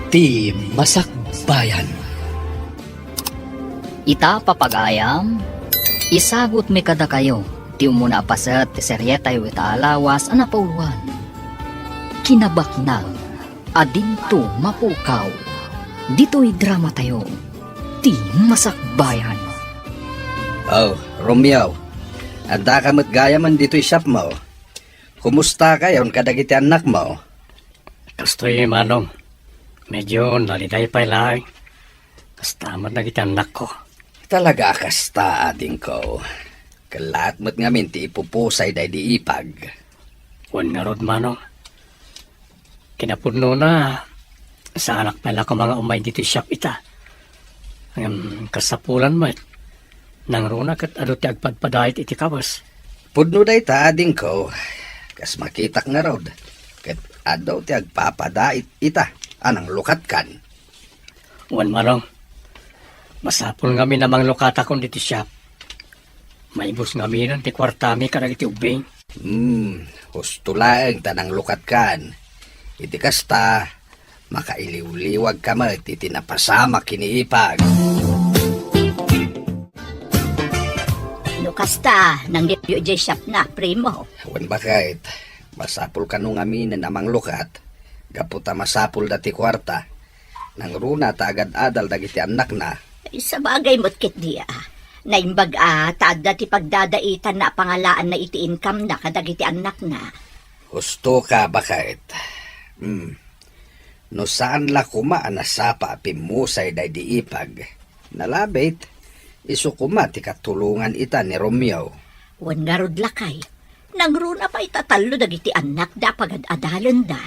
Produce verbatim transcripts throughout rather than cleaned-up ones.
Ti Masakbayan. Ita, papagayam, isagutmi kadakayo ti umuna a paset ti serietayo ita a lawas a napauluan, Kinabaknang a Dinto Mapukaw. Ditoy dramatayo, Ti Masakbayan. Oh, Romeo, addaka met gayamen ditoy shopmo. Kumustakayon kadagiti annakmo? Kastoy, Manong. Medyo naliday pay laeng. Kasta met dagiti annakko. Talaga a kasta, adingko. Kellaat met ngamin ti ipupusay daydi ipag. Wen ngarud, Manong. Kinapudnona, saanak pay la koma nga umay ditoy shop ita. Ngem kasapulan met. Nangruna ket adu ti agpadpadait iti kawes. Pudno dayta, adingko. Kas makitak ngarud, ket adu ti agpapadait ita a nanglukatkan. Wen, Manong. Masapul ngamin a manglukatakon ditoy shop. Maibus ngaminen ti kuartami kadagiti ubbing. Hmm, husto laeng ta nanglukatkan. Iti kasta, makailiwliwagka met iti napasamak ken ni ipag. No kasta, nanglipyo idiay shopna, primo. Wen, baket, masapul kano ngaminen a manglukat, gapu ta masapulda ti kuarta. Nangruna ta agad-adal dagiti annakna. Ay, sabagay met ketdi a. Naimbag a ta adda ti pagdadaitanna a pangalaanna iti income-na kadagiti annakna. Hustoka, baket. Hmm. No saan la koma a nasapa a pimmusay daydi ipag, nalabit, isu koma ti katulongan ita ni Romeo. Wen ngarud, lakay, nangruna pay ta tallo dagiti annakda a pagad-adalenda.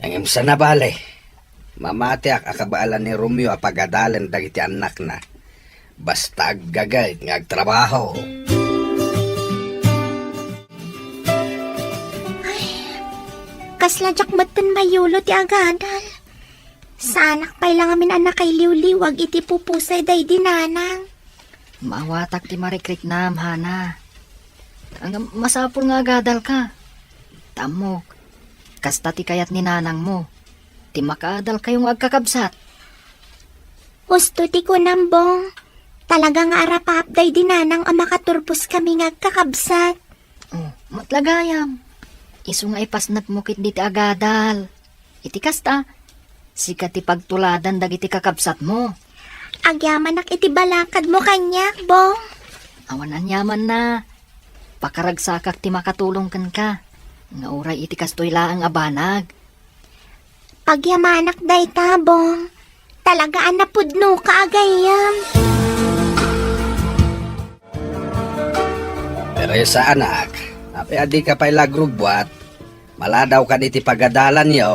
Ngem saan a bale, mamatiak a kabaelan ni Romeo a pagadalen dagiti annakna. Basta aggagayt nga agtrabaho. Ay, kasla diak metten mayulo ti agadal. Saanak pay la ngamin a nakailiwliwag iti pupusay daydi nanang. Maawatak ti marikriknam, Hana. Ngem masapul nga agadalka. Ta ammok, kasta ti kayat ni nanangmo, ti makaadalkayo nga agkakabsat. Husto ti kunam, Bong. Talaga nga arapaap daydi nanang a makaturpos kami nga agkakabsat. Oh, met la gayam. Isu nga ipasnekmo ketdi ti agadal. Iti kasta, sika ti pagtuladan dagiti kakabsatmo. Agyamanak iti balakadmo kaniak, Bong. Awan aniamanna. Pakaragsakak ti makatulong kenka, nga uray iti kastoy laeng a banag. Pagyamanak dayta, Bong. Talaga a napudnoka a gayyem. Teresa, anak, apay a dika pay la agrubbuat? Maladawkan iti pagadalanyo.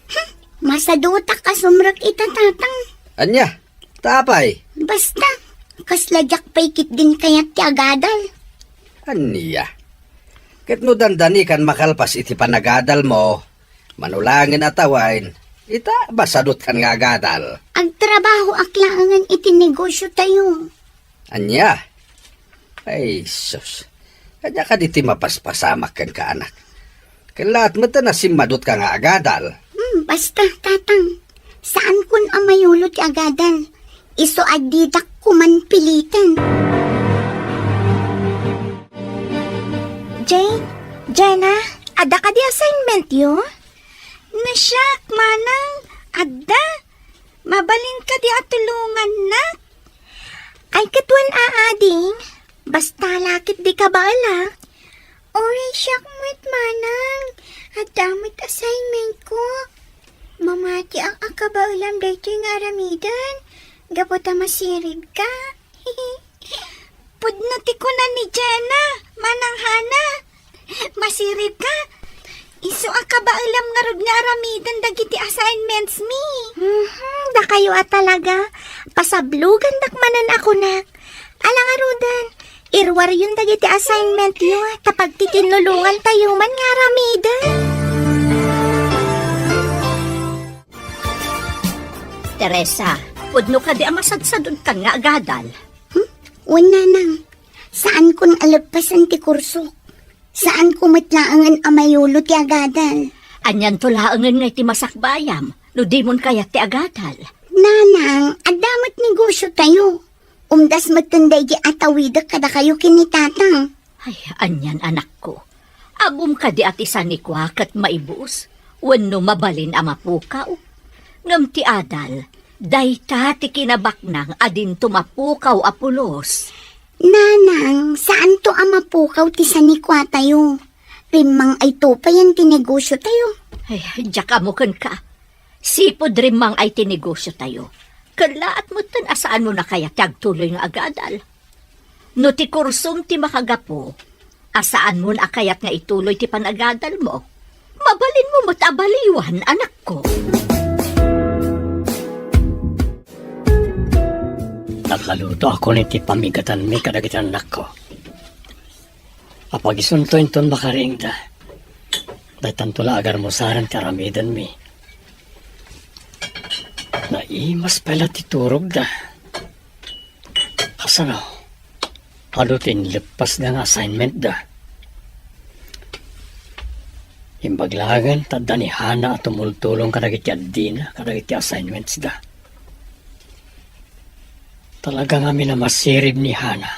Hmm, masadutak a sumrek ita, Tatang. Ania? Ta apay? Basta, kasla diak pay ketdin kayat ti agadal. Ania? Ket no dandanikan makalpas iti panagadalmo, mano laengen a tawen, ita, masadutkan nga agadal. Agtrabahoak laengen iti negosiotayo. Ania? Ay, sus. Ania kadi ti mapaspasamak kenka, anak? Ken laat met ta nasimmadutka nga agadal. Hmm, basta, Tatang. Saankon a mayulo ti agadal. Isu a didak koman piliten. Jane, Jenna, adda kadi assignmentyo? Nasiak, manang, adda. Mabalin kadi a tulongannak? Ay, ket wen a, ading. Basta la ket dika baelak. Uray siak met, manang. Adda met assignmentko. Mamatiak a kabaelam daytoy nga aramiden. Gapu ta masiribka. Pudno ti kuna ni Jenna, Manang Hana. Masiribka. Isu a kabaelam ngarud nga aramiden dagiti assignments mi. Mhm, dakayo a talaga. Pasablogandak manen a kunak. Ala ngaruden, iruaryon dagiti assignmentyo ta pagtitinnulongantayo man nga aramiden. Teresa, pudno kadi a masadsadutkan nga agadal? Hmm? Wen, nanang. Saankon a leppasen ti kursok. Saanko met laengen a mayulo ti agadal. Anianto laengen nga iti masakbayam? no dimon kayat ti agadal. Nanang, adda met negosiotayo. Umdas metten daydi atawidek kadakayo ken ni Tatang. Ay, anian, anakko. Ammom kadi a ti sanikua ket maibus wenno mabalin a mapukaw? Ngem ti adal, dayta ti kinabaknang a dinto mapukaw a pulos. Nanang, saanto a mapukaw ti sanikuatayo. Rimmang-ayto payen ti negosiotayo. Ay, diak ammo kenka. Sipud rimmang-ay ti negosiotayo, kellaat metten a saanmon a kayat ti agtuloy nga agadal. No ti kursom ti makagapu, a saanmon a kayat nga ituloy ti panagadalmo, mabalinmo met a baliwan, anakko. Nakalutoakon iti pamigatanmi kadagiti annakko. Apagisunto inton makariingda. Daytanto la agarmusaren ti aramidenmi. Naimas pay la ti turogda. Kasano? Adu ti inleppasda nga assignmentda? Imbag laengen ta adda ni Hana a tumultulong kadagiti addina kadagiti assignmentsda. Talaga ngamin a masirib ni Hana.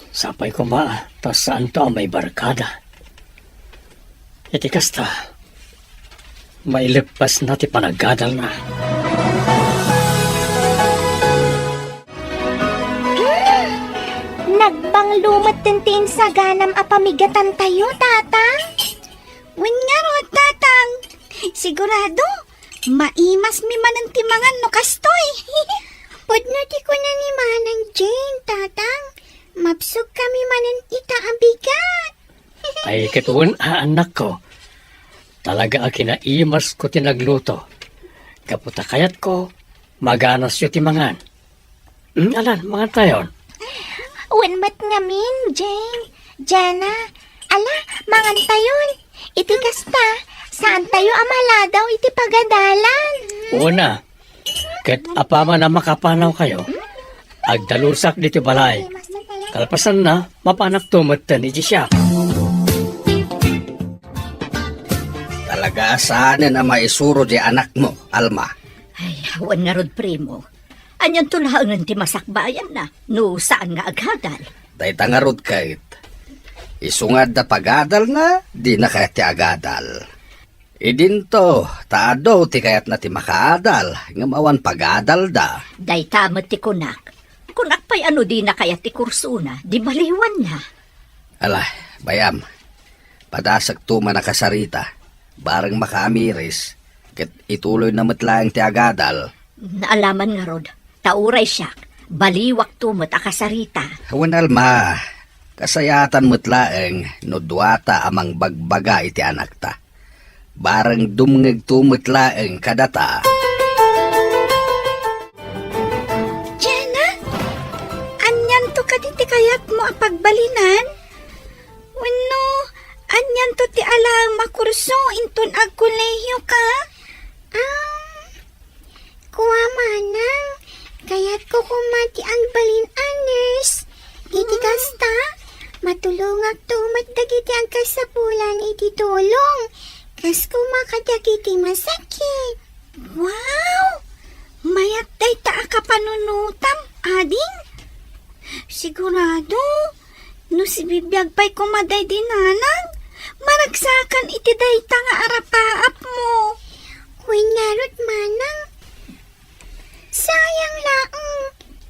Sapay koma ta saanto a maibarkada. Iti kasta, maileppasna ti panagadalna. Nagbanglo metten ti insaganam a pamigatantayo, Tatang. Wen ngarud, Tatang. Sigurado, maimasmi manen ti mangan no kastoy. Pudno ti kuna ni Manang Jane, Tatang. Mabsogkami manen ita a bigat. Ay, ket wen a, annakko. Talaga a kinaimasko ti nagluto. Gapu ta kayatko, maganasyo ti mangan. Hmm, alan, mangantayon. Wen met ngamin, Jane, Jana. Ala, mangantayon. Iti kasta, saantayo a maladaw iti pagadalan. Una, ket apaman a makapanawkayo, agdalusak ditoy balay. Kalpasanna, mapanakto metten iti siak. Talaga a saanen a maisuro ti anakmo, Alma. Ay, wen ngarud, primo. Anianto laengen ti masakbayanna no saan nga agadal? Dayta ngarud ket, isu nga adda pagadalna, dina kayat ti agadal. Idinto, ta adu ti kayatna ti makaadal, ngem awan pagadalda. Dayta met ti kunak. Kunak pay a no dina kayat ti kursona, di baliwanna. Ala, bay-am. Padasekto man a kasarita, bareng makaamiris, ket ituloyna met laeng ti agadal. Naalaman ngarud, ta uray siak, baliwakto met a kasarita. Wen Alma, kasayaatan met laeng no duata a mangbagbaga iti anakta. Bareng dumngegto met laeng kadata. Jana, anianto kadi ti kayatmo a pagbalinan? Wenno, anianto ti alaem a kurso inton agkolehioka? Ah, kua, manang, kayatko koma ti agbalin a nurse. Iti kasta, matulongakto met dagiti agkasapulan iti tulong, kas koma kadagiti masakit. Wow! Mayat dayta a kapanunotam, ading. Sigurado, no sibibiag pay koma daydi nanang, maragsakan iti dayta nga arapaapmo. Wen ngarud, manang, sayang laeng,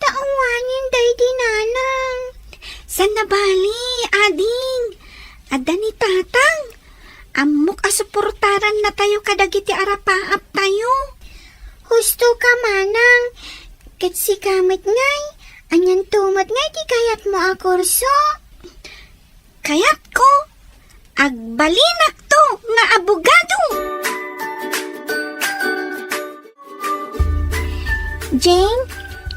ta awanen daydi nanang. Saan a bali, ading. Adda ni tatang. Ammok a suportarannatayo kadagiti arapaaptayo. Husto ka, manang. Ket sika met ngay, anianto met ngay ti kayatmo a kurso? Kayatko, agbalinakto nga abogado. Jane,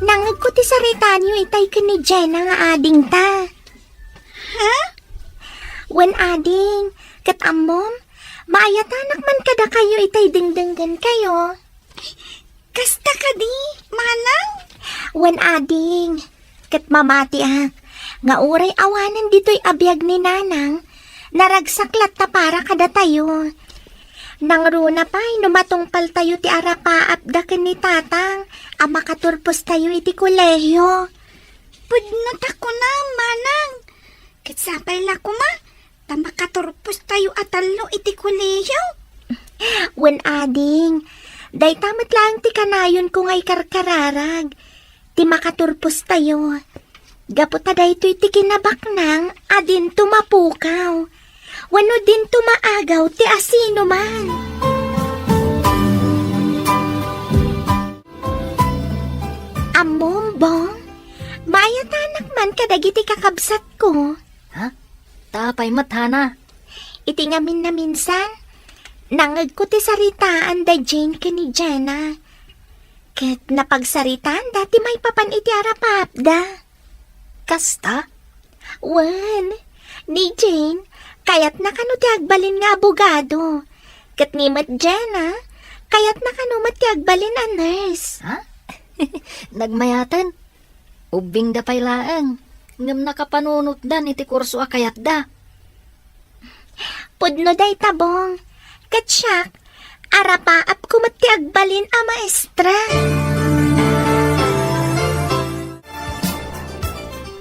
nangngegko ti saritaanyo itay ken ni Jana nga adingta. Ha? Wen, ading, ket ammom, maayatanak man kadakayo itay dengdenggenkayo. Kasta kadi, manang? Wen, ading, ket mamatiak nga uray awanen ditoy a biag ni nanang, naragsak latta para kadatayo. Nangruna pay no matungpaltayo ti arapaapda ken ni Tatang a makaturpostayo iti kolehio. Pudno ta kunam, Manang. Ket sapay la koma ta makaturpostayo a tallo iti kolehio. Wen, ading, dayta met laeng ti kanayonko nga ikarkararag ti makaturpostayo. Gapu ta daytoy ti kinabaknang a dinto mapukaw wenno dinto maagaw ti asinoman. Ammom, Bong, maayatanak man kadagiti kakabsatko. Ha? Ta apay met, Hana? Iti ngamin a minsan, nangngegko ti saritaan da Jane ken ni Jenna. Ket napagsaritaanda ti maipapan iti arapaapda. Kasta? Wen, ni Jane, kayatna kano ti agbalin nga abogado. Ket ni met Jenna, kayatna kano met ti agbalin a nurse. Ha? Nagmayaten? Ubbingda pay laeng, ngem nakapanunotdan iti kurso a kayatda. Pudno dayta, Bong. Ket siak, arapaapko met ti agbalin a maestra.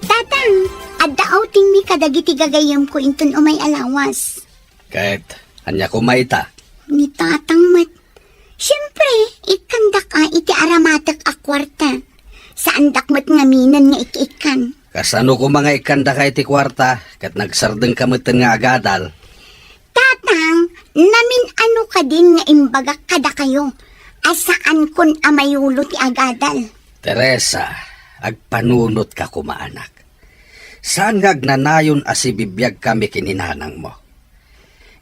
Tatang, adda outingmi kadagiti gagayyemko inton umay a lawas. Ket ania koma ita? Ni Tatang met. Siempre, ikkandak a iti aramatek a kuarta. Saandak met ngaminen nga ik-ikkan. Kasano koma nga ikkandaka iti kuarta ket nagsardengka metten nga agadal? Tatang, namin-ano kadin nga imbagak kadakayo a saankon a mayulo ti agadal? Teresa, agpanunotka koma, anak. Saan nga agnanayon a sibibiagkami ken ni nanangmo.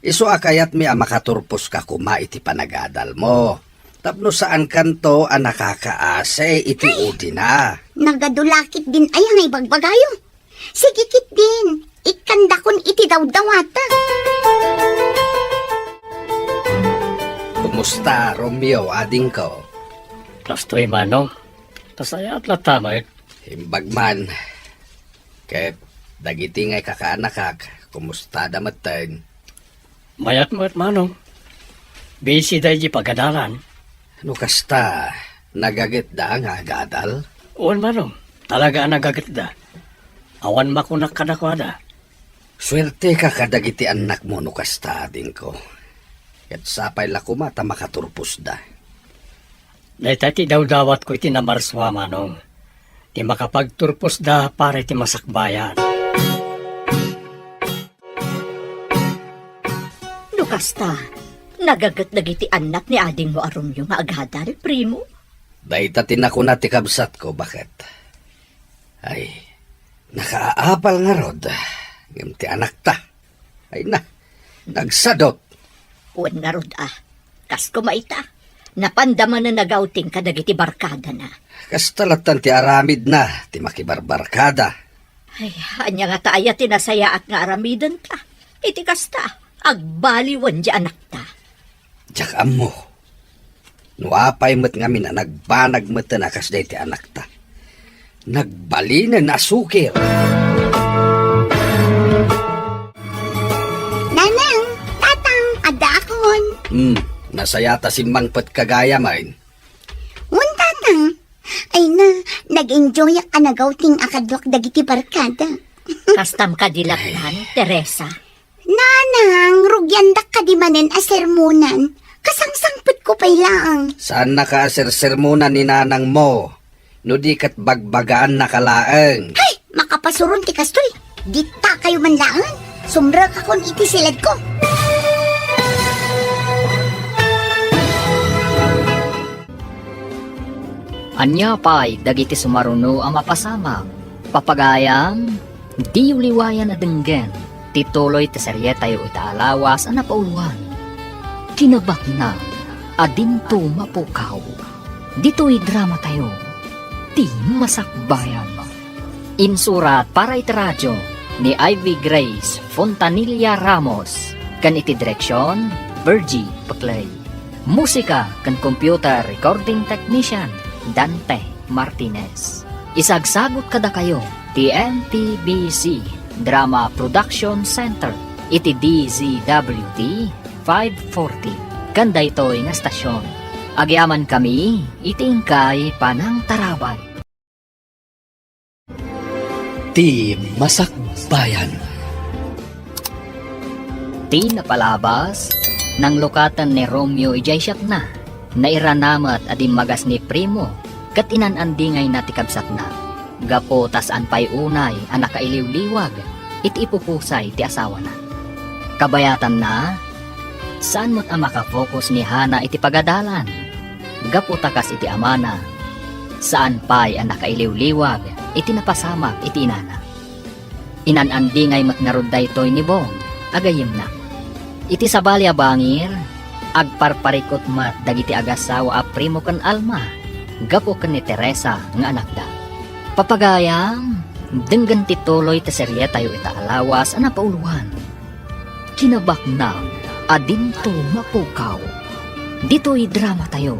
Isu a kayatmi a makaturposka koma iti panagadalmo, tapno saankanto a nakakaasi iti Ay! udina. Nagadu la ketdin aya nga ibagbagayo. Sige ketdin, ikkandakon iti dawdawatek. Kumusta, Romeo, adingko? Kastoy, Manong. Nasayaat latta met. Imbag man. Ket dagiti nga ikakaanakak, kumustada metten? Mayat met, Manong. Busy da iti pagadalan. No kasta, nagagetda nga agadal? Wen, Manong. Talaga a nagagetda. Awan makunak kadakuada. Suerteka kadagiti annakmo no kasta, adingko. Ket sapay la koma ta makaturposda. Dayta ti dawdawatko iti namarsua, Manong. Ti makapagturposda para iti masakbayan. No kasta, nagaget dagiti annak ni adingmo a Romeo nga agadal, primo? Dayta ti nakuna ti kabsatko, baket. Ay, nakaapal ngarud, ngem ti anakta. Ay na, nagsadut. Wen ngarud a, kas koma ita, napanda manen nagawting kadagiti barkadana. Kasta lattan ti aramidna, ti makibarbarkada. Ay, ania ngata aya ti nasayaat nga aramidenta? Iti kasta, agbaliwen ti anakta. Diak ammo. No apay met ngamin a nagbanag metten a kasdiay ti anakta. Nagbalinen a sukir. Nanang, Tatang, addaakon. Hmm, nasayaat a simmangpetka gayam. Wen, Tatang. Ay na, nag-enjoyak a nagawting a kaduak dagiti barkada. Kastam kadi lattan, Ay. Teresa? Nanang, rugiandak kadi manen a sermonan. Kasangsangpetko pay laeng. Saannaka a sersermonan ni nanangmo, no di ket bagbagaannaka laeng. Hay! Makapasuron ti kastoy. Ditakayo man laeng. Sumrekakon iti siledko. Ania pay dagiti sumaruno a mapasamak? Papagayam, diyo liwayan a denggen ti tuloy ti serietayo ita a lawas a napauluan. Kinabaknang a dinto mapukaw. Ditoy dramatayo, ti Masakbayan. Insurat para iti radio ni Ivy Grace Fontanilla Ramos ken iti direksion, Virgie Paclay. Musika ken computer recording technician, Dante Martinez. Isagsagut kadakayo ti N T B C Drama Production Center iti D Z W T five forty. ken daytoy nga estasion. Agyamankami iti inkay panangtarabay. Ti Masakbayan. Ti napalabas, nanglukaten ni Romeo idiay siapna. Nairana met a dimmagas ni Primo, ket inan-andingayna ti kabsatna, gapu ta saan pay unay a nakailiwliwag iti ipupusay ti asawana. Kabayatanna, saan met a makafocus ni Hana iti pagadalan, gapu ta kas iti amana, saan pay a nakailiwliwag iti napasamak iti inana. Inan-andingay met ngarud daytoy ni Bong a gayyemna. Iti sabali a bangir, agparparikut met dagiti agasawa a Primo ken Alma gapu ken ni Teresa nga anakda. Papagayam, denggen ti tuloy ti serietayo ita a lawas a napauloan. Kinabaknang a dinto mapukaw. Ditoy dramatayo,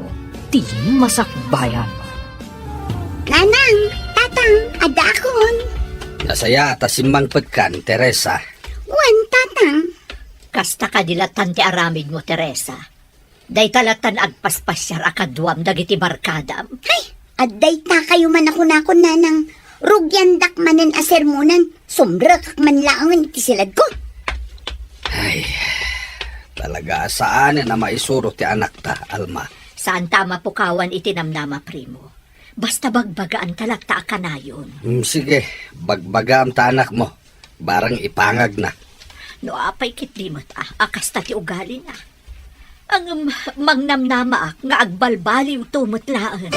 ti Masakbayan. Nanang, Tatang, addaakon. Nasayaat a simmangpetkan, Teresa. Wen, Tatang. Kasta kadi lattan ti aramidmo, Teresa. Dayta lattan agpaspasiar a kaduam dagiti barkadam. Hay, adda itakayo man a kunakon, Nanang. Rugiandak manen a sermonan, sumrekak man laengen iti siladko. Ay, talaga a saanen a maisuro ti anakta, Alma. Saanta a mapukawan iti namnama, Primo. Basta bagbagaanta latta a kanayon. Mm, sige, bagbagaam ta anakmo. Barang ipangagna. No apay ketdi met a, a kasta ti ugalina. Ngem mangnamnamaak nga agbalbaliwto met laeng.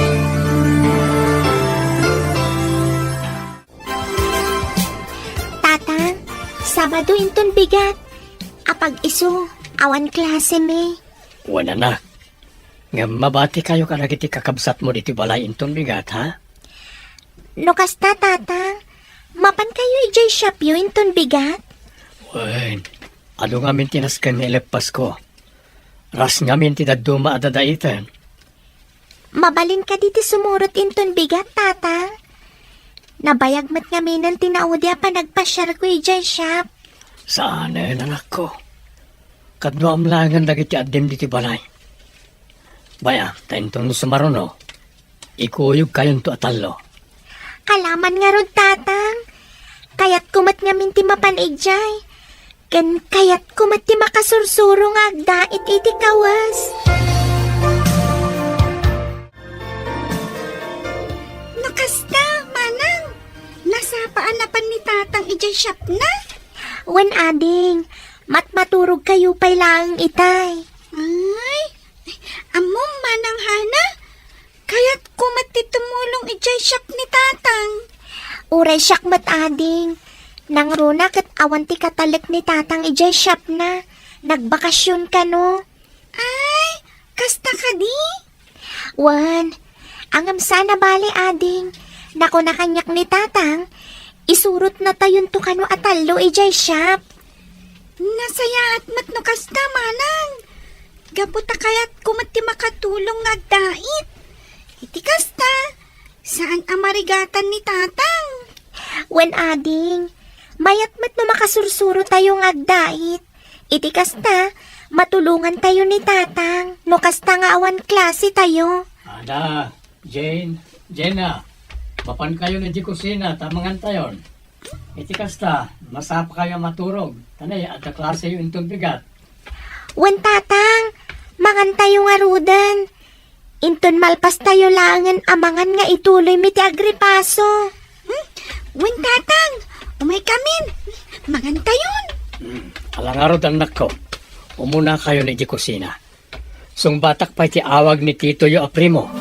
Tatang, Sabado inton bigat. Apag-isu, awan klasemi. Wen, anak. Ngem mabatikayo kadagiti kakabsatmo ditoy balay inton bigat, ha? No kasta, Tatang, mapankayo idiay shopyo inton bigat? Wen, adu ngamin ti nasken nga ileppasko. Ras ngamin ti dadduma a dadaiten. Mabalin kadi ti sumurot inton bigat, Tatang? Nabayag met ngaminen ti naudi a panagpasiarko idiay shop. Saanen, anakko. Kaduam laengen dagiti addim ditoy balay. Bay-am, ta inton sumaruno, ikuyogkayonto a tallo. Alaman ngarud, Tatang. Kayatko met ngamin ti mapan idiay. Ken kayatko met ti makasursuro nga agdait iti kawes. No kasta, Manang, nasapa a napan ni Tatang idiay shopna? Wen, ading, matmaturogkayo pay laeng itay. Ay, ammom, Manang Hana, kayatko met ti tumulong idiay shop ni Tatang. Uray siak met, ading. Nangruna ket awan ti katalek ni Tatang idiay shopna. Nagbakasion kano. Ay, kasta kadi? Wen, ngem saan a bale, ading. Nakuna kaniak ni Tatang, isurotnatayonto kano a tallo idiay shop. Nasayaat met no kasta, Manang. Gapu ta kayatko met ti makatulong nga agdait. Iti kasta, saan a marigatan ni Tatang. Wen, ading, mayat met no makasursurotayo nga agdait. Iti kasta, matulongantayo ni Tatang no kasta nga awan klasetayo. Ada, Jane, Jane, ah, mapankayon idiay kusina ta mangantayon. Iti kasta, masapakayo a maturog, ta ne, adda klaseyo inton bigat. Wen, Tatang, mangantayo ngaruden. Inton malpastayo laengen a mangan nga ituloymi ti agripaso. Hmm? Wen, Tatang, umaykamin. Mangantayon. Hmm, ala ngarud, annakko. Umunakayon idiay kusina. Sungbatak pay ti awag ni titoyo a Primo.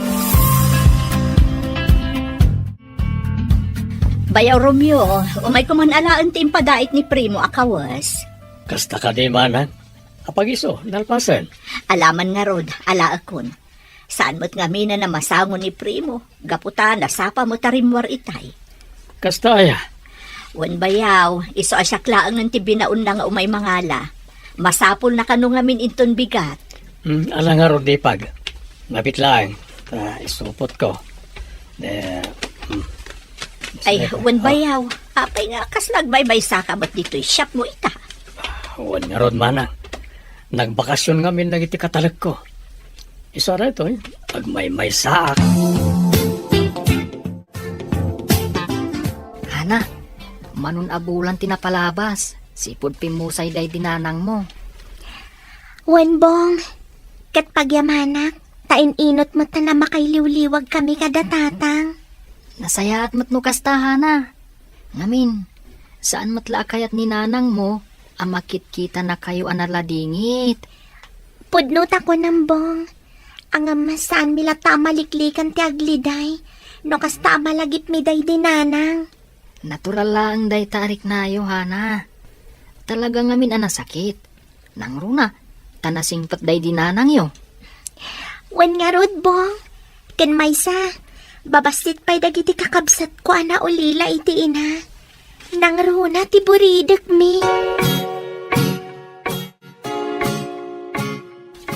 Bayaw Romeo, umayko man alaen ti impadait ni Primo a kawes. Kasta kadi, Manang? Apag-isu, nalpasen? Alaman ngarud, alaekon. Saan met ngaminen a masango ni Primo, gapu ta nasapa met a rimmuar itay. Kasta aya? Wen, bayaw, isu a siak laengen ti binaonna nga umay mangala. Masapulna kano ngamin inton bigat. Hmm, ala ngarud, Dipag. Nabit laeng, ta isupotko. Eh, hmm. Ay, wen, bayaw, apay nga kas nagbaybaysaka met ditoy shopmo ita? Wen ngarud, Manang. Nagbakasyon ngamin dagiti katalekko. Isu a daytoy, agmaymaysaak. Hana, manon a bulan ti napalabas, sipud pimmusay daydi nanangmo. Wen, Bong, ket pagyamanak, ta in-inut met ta makailiwliwag kami kada tatang. Nasayaat met no kasta, Hana. Ngamin, saan met la a kayat ni nanangmo a makitkitanakayo a naladingit. Pudno ta kunam, Bong. Ngem saanmi latta a maliklikan ti agliday no kasta a malagipmi daydi nanang. Natural laeng dayta a riknayo, Hana. Talaga ngamin a nasakit. Nangruna, ta nasingpet daydi nanangyo. Wen ngarud, Bong. Ken maysa, babassit pay dagiti kakabsatko a naulila iti ina. Nangruna ti buridekmi.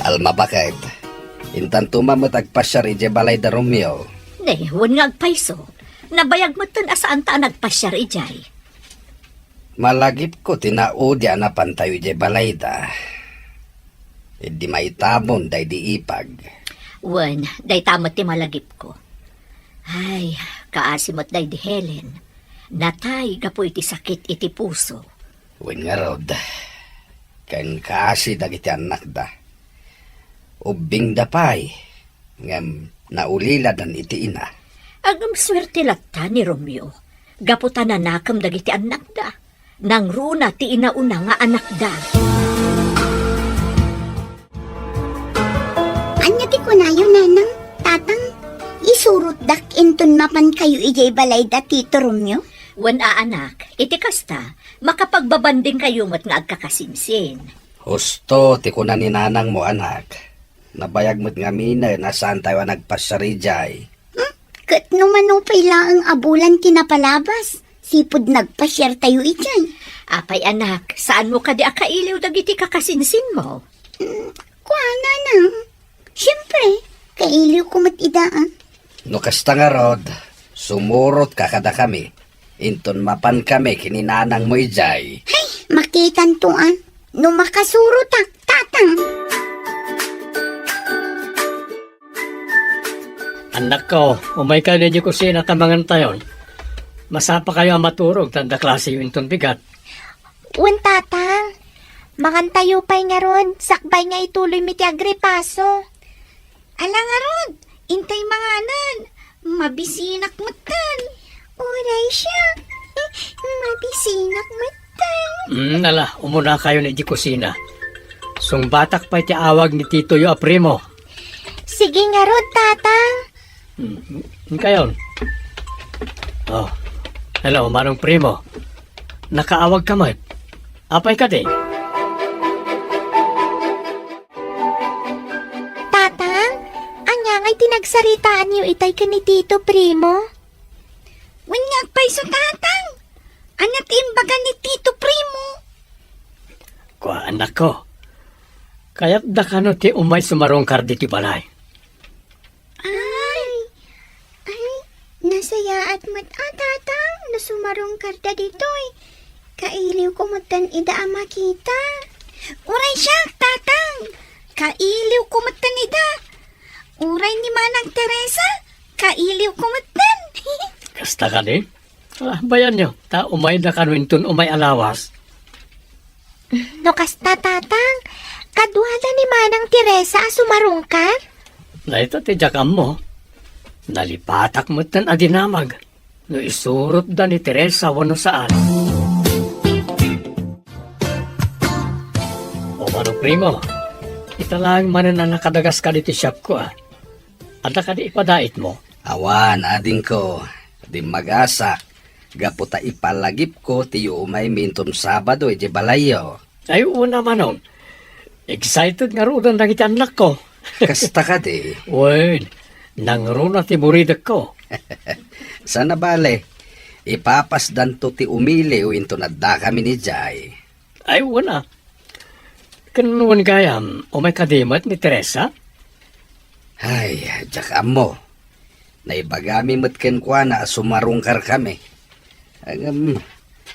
Alma, baket, intanto met agpasiar idiay balay da Romeo. Ne, wen nga agpayso. Nabayag metten a saanta a nagpasiar idiay. Malagipko ti naudi a napantayo idiay balayda. Idi maitabon daydi ipag. Wen, dayta met ti malagipko. Ay, kaasi met daydi Helen. Natay gapu iti sakit iti puso. Wen ngarud, ken kaasi dagiti annakda. Ubbingda pay, ngem nauliladan iti ina. Agsuerte latta ni Romeo, gapu ta nanakem dagiti annakda. Nangruna ti inauna nga anakda. Ania ti kunayo, Nanang, Tatang? Isurotdak inton mapankayo idiay balay da Tito Romeo? Wen a, anak, iti kasta, makapagbabandingkayo met nga agkakasinsin. Husto ti kuna ni nanangmo, anak. Nabayag met ngaminen a saantayo a nagpasiar idiay. Hmm? Ket no mano pay laeng a bulan ti napalabas, sipud nagpasiartayo idiay. Apay, anak, saanmo kadi a kailiw dagiti kakasinsinmo? Hmm, kuana, Nang. Siempre, kailiwko met ida, a. No kasta ngarud, sumurotka kadakami. Inton mapankami ken ni nanangmo idiay. Hay, makitanto, a. No makasurotak, Tatang. Annakko, umaykayo idiay kusina ta mangantayon. Masapakayo a maturog ta adda klaseyo inton bigat. Wen, Tatang. Mangantayo pay ngarud, sakbay nga ituloymi ti agripaso. Ala ngarud, intay manganan. Mabisinak metten. Uray siak. Mabisinak metten. Mm, ala, umunakayon idiay kusina. Sungbatak pay ti awag ni titoyo a Primo. Sige ngarud, Tatang. Mm, inkayon. Oh, hello, Manong Primo. Nakaawagka met. Apay kadi? Tatang, ania ngay ti nagsaritaanyo itay ken ni Tito Primo? Wen nga agpayso, Tatang. Ania ti imbaga ni Tito Primo? Kua, annakko. Kayatda kano ti umay sumarungkar ditoy balay? Ay, ay, nasayaat met a, Tatang, no sumarungkarda ditoy. Kailiwko metten ida a makita. Uray siak, Tatang. Kailiwko metten ida. Uray ni Manang Teresa, kailiwko metten. Kasta kadi? Ah, bayanyo, ta umayda kano inton umay a lawas. No kasta, Tatang, kaduada ni Manang Teresa a sumarungkar? Dayta ti diak ammo. Nalipatak metten a dinamag no isurotda ni Teresa wenno saan. O, Manong Primo, ita laeng manen a nakadagaska ditoy siapko, a. Adda kadi ipadaitmo? Awan, adingko. Dimmagasak, gapu ta ipalagipko ti umaymi inton Sabado idiay balayyo. Ay, wen a, Manong. Excited ngaruden dagiti annakko. Kasta kadi? Wen, nangruna ti buridekko. Saan a bale, ipapasdanto ti umiliw inton addakamin idiay. Ay, wen a. Ken wen gayam, umay kadi met ni Teresa? Ay, diak ammo. Naibagami met kenkuana a sumarungkarkami. Ngem,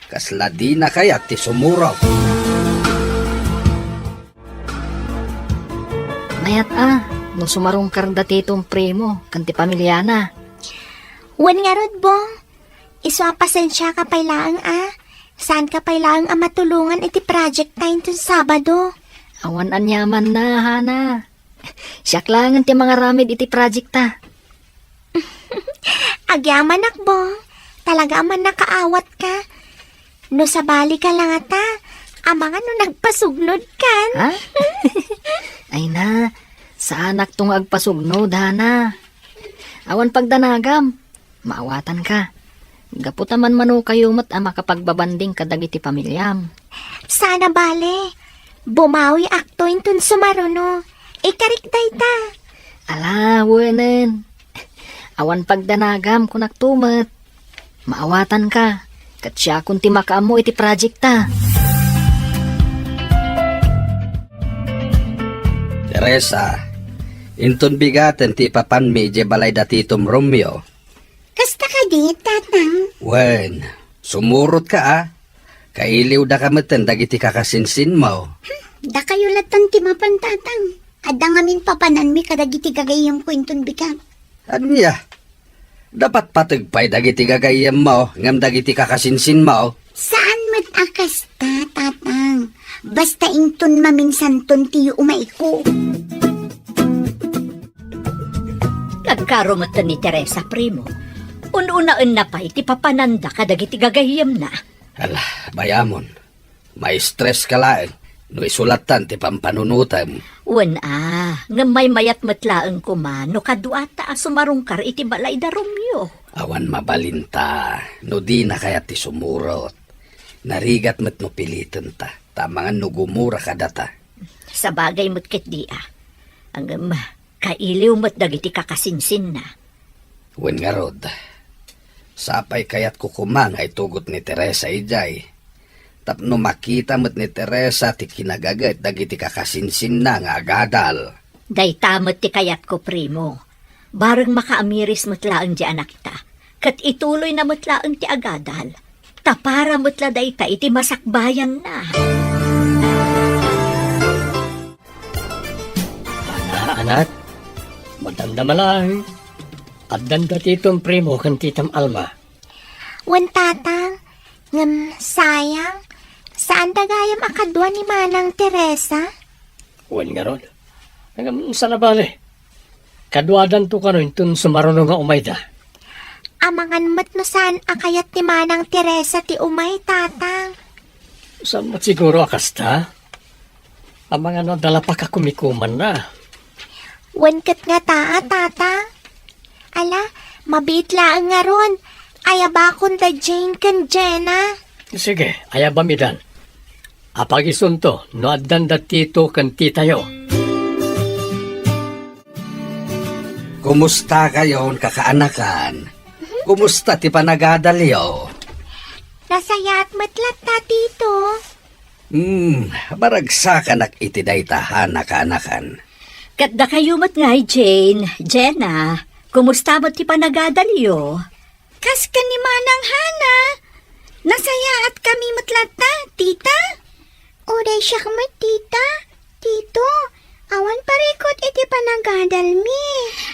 kasla dina kayat ti sumurot. Mayat a, no sumarungkar da Tito Primo ken ti pamiliana. Wen ngarud, Bong. Isu a pasensiaka pay laeng a. Saanka pay laeng a matulongan iti project ta inton Sabado. Awan aniamanna, Hana. Siak laengen ti mangaramid iti project ta. Agyamanak, Bong. Talaga a mannakaawatka. No sabalika la ngata, amangan no nagpasugnodkan. Ha? Ay na, saanakto nga agpasugnod, Hana. Awan pagdanagam, maawatanka. Gapu ta manmanokayo met a makapagbabanding kadagiti pamiliam. Saan a bale, bumawiakto inton sumaruno. Ikarik dayta. Ala, wenen. Awan pagdanagam, kunakto met. Maawatanka, ket siakon ti makaammo iti project ta. Teresa, inton bigaten ti ipapanmi idiay balay da Titom Romeo. Kasta kadi, Tatang? Wen, sumurotka a. Kailiwdaka metten dagiti kakasinsinmo. Hmm, dakayo latta ti mapan, Tatang. Adda ngamin papananmi kadagiti gagayyemko inton bigat. Ania? Napatpateg pay dagiti gagayyemmo ngem dagiti kakasinsinmo? Saan met a kasta, Tatang. Basta inton maminsanton ti umayko. Nagkaro metten ni Teresa, Primo. Un-unaenna pay ti papananda kadagiti gagayyemna. Ala, bayamon. Maistres ka laeng no isu lattan ti pampanunotem. Wen a, ngem maymayat met laeng koma no kaduata a sumarungkar iti balay da Romeo. Awan mabalinta no dina kayat ti sumurot. Narigat met no pilitenta, ta amangan no gumura kadata. Sabagay met ketdi a. Ngem, kailiw met dagiti kakasinsinna. Wen ngarud, sapay kayatko koma nga itugot ni Teresa idiay, tapno makita met ni Teresa ti kinagaget dagiti kakasinsinna nga agadal. Dayta met ti kayatko, Primo. Bareng makaamiris met laeng ti anakta, ket ituloyna met laeng ti agadal. Ta para met la dayta iti masakbayanna. Ana, anak, madamdama laeng. Addan da Titom Primo ken Titom Alma. Wen, Tatang, ngem sayang, saan da gayam a kadua ni Manang Teresa? Wen ngarud. Ngem saan a bale. Kaduadanto kano inton sumaruno nga umayda. Amangan met no saan a kayat ni Manang Teresa ti umay, Tatang. Saan met siguro a kasta? Amangan no adda la pakakumikumanna. Wen ket ngata a, Tatang? Ala, mabiit laeng ngarud. Ayabakon da Jane ken Jenna. Sige, ayabam idan. Apagisunto no addan da Tito ken Titayo. Kumusta kayon, kakaanakan? Kumusta ti panagadalyo? Nasayaat met latta, Tito. Hmm, maragsakanak iti dayta, Hana, kaanakan. Ket dakayo met ngay, Jane, Jenna, kumusta met ti panagadalyo? Kas ken ni Manang Hana, nasayaatkami met latta, Tita. Uray siak met, Tita, Tito, awan parikut iti panagadalmi.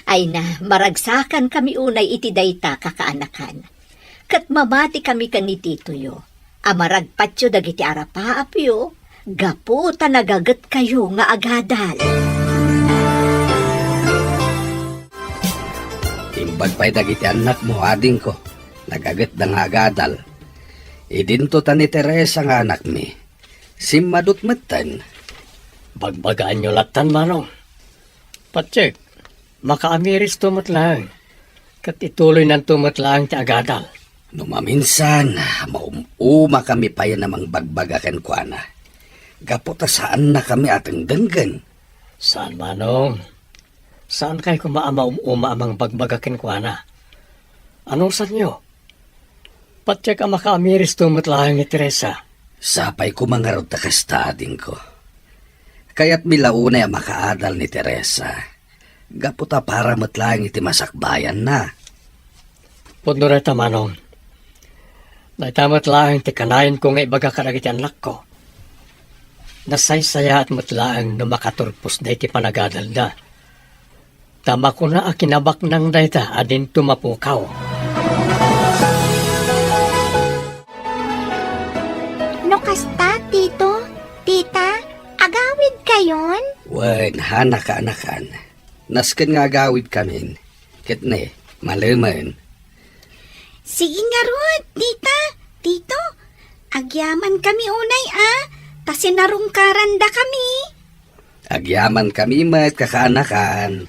Ay na, maragsakankami unay iti dayta, kakaanakan. Ket mamatikami ken ni Titoyo a maragpatyo dagiti arapaapyo gapu ta nagagetkayo nga agadal. Imbag pay dagiti annakmo, adingko, nagagetda nga agadal. Idinto ta ni Teresa nga anakmi. Simmadut metten. Bagbagaanyo lattan, Manong. Patiek, makaamiristo met laeng, ket ituloynanto met laeng ti agadal. No maminsan, maum-umakami payen a mangbagbaga kenkuana, gapu ta saannakami a dengdenggen. Saan, Manong. Saankay koma a maum-uma a mangbagbaga kenkuana. Anusanyo? Patiek a makaamiristo met laeng ni Teresa. Sapay koma ngarud ta kasta, adingko. Kayatmi la unay a makaadal ni Teresa, gapu ta para met laeng iti masakbayanna. Pudno dayta, Manong. Dayta met laeng ti kanayanko nga ibaga kadagiti annakko. Nasaysayaat met laeng no makaturpos dayta panagadalda. Ta makuna a kinabaknang dayta a dinto mapukaw. No kasta, Tito, Tita, agawidkayon? Wen, hana kaanakan. Nasken nga agawidkamin. Ket ne, malemen. Sige ngarud, Tita, Tito, agyamankami unay a, ta sinarungkarandakami. Agyamankami met, kakaanakan.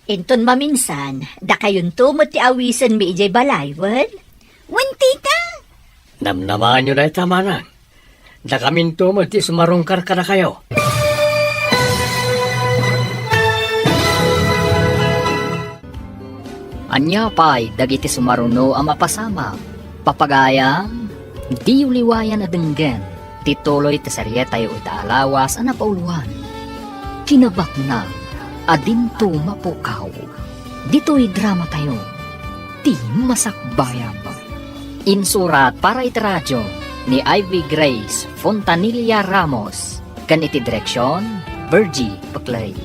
Inton maminsan, dakayonto met ti awisenmi idiay balay, wen? Wen, Tita. Namnamaanyo dayta, manang. Dakaminto met ti sumarungkar kadakayo. Ania pay dagiti sumaruno a mapasamak? Papagayam, diyo liwayan a denggen ti tuloy ti serietayo ita a lawas a napauloan, Kinabaknang a Dinto Mapukaw. Ditoy dramatayo, Ti Masakbayan. Insurat para iti radio ni Ivy Grace Fontanilla Ramos, ken iti direksion, Virgie Peclay.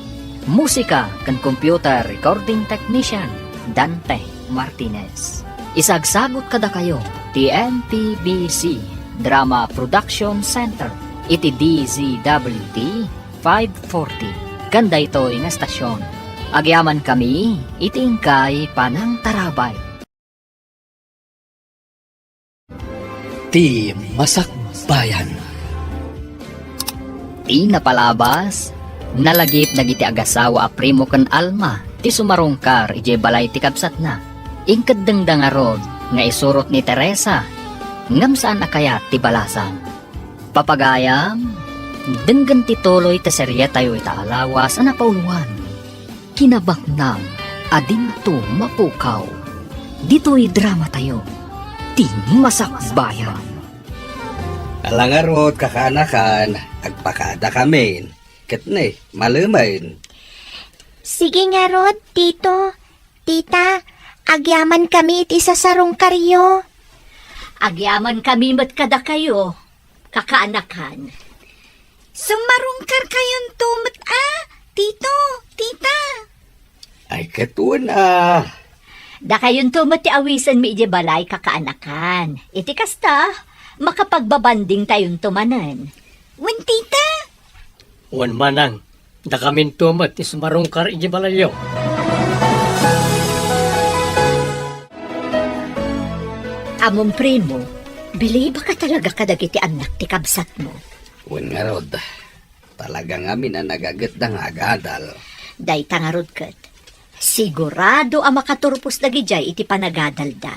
Musika ken computer recording technician, Dante Martinez. Isagsagut kadakayo ti M P B C Drama Production Center iti D Z W T five forty, ken daytoy nga estasion. Agyamankami iti inkay panangtarabay. Ti Masakbayan. Ti napalabas, nalagip dagiti agasawa a Primo ken Alma ti sumarungkar idiay balay ti kabsatna. Inkeddengda ngarud nga isurot ni Teresa, ngem saan a kayat ti balasang. Papagayam, denggen ti tuloy ti serietayo ita a lawas a napauloan, Kinabaknang a Dinto Mapukaw. Ditoy dramatayo, Ti Masakbayan. Ala ngarud, kakaanakan, agpakadakamin. Ket ne, malemen. Sige ngarud, Tito, Tita, agyamankami iti sasarungkaryo. Agyamankami met kadakayo, kakaanakan. Sumarungkarkayonto met a, Tito, Tita. Ay, ket wen a. Dakayonto met ti awisenmi idiay balay, kakaanakan. Iti kasta, makapagbabandingtayonto manen. Wen, Tita. Wen, manang, dakaminto met ti sumarungkar idiay balayyo. Ammom, Primo, bilibaka talaga kadagiti annak ti kabsatmo. Wen ngarud, talaga ngamin a nagagetda nga agadal. Dayta ngarud ket, sigurado a makaturpos dagidiay iti panagadalda.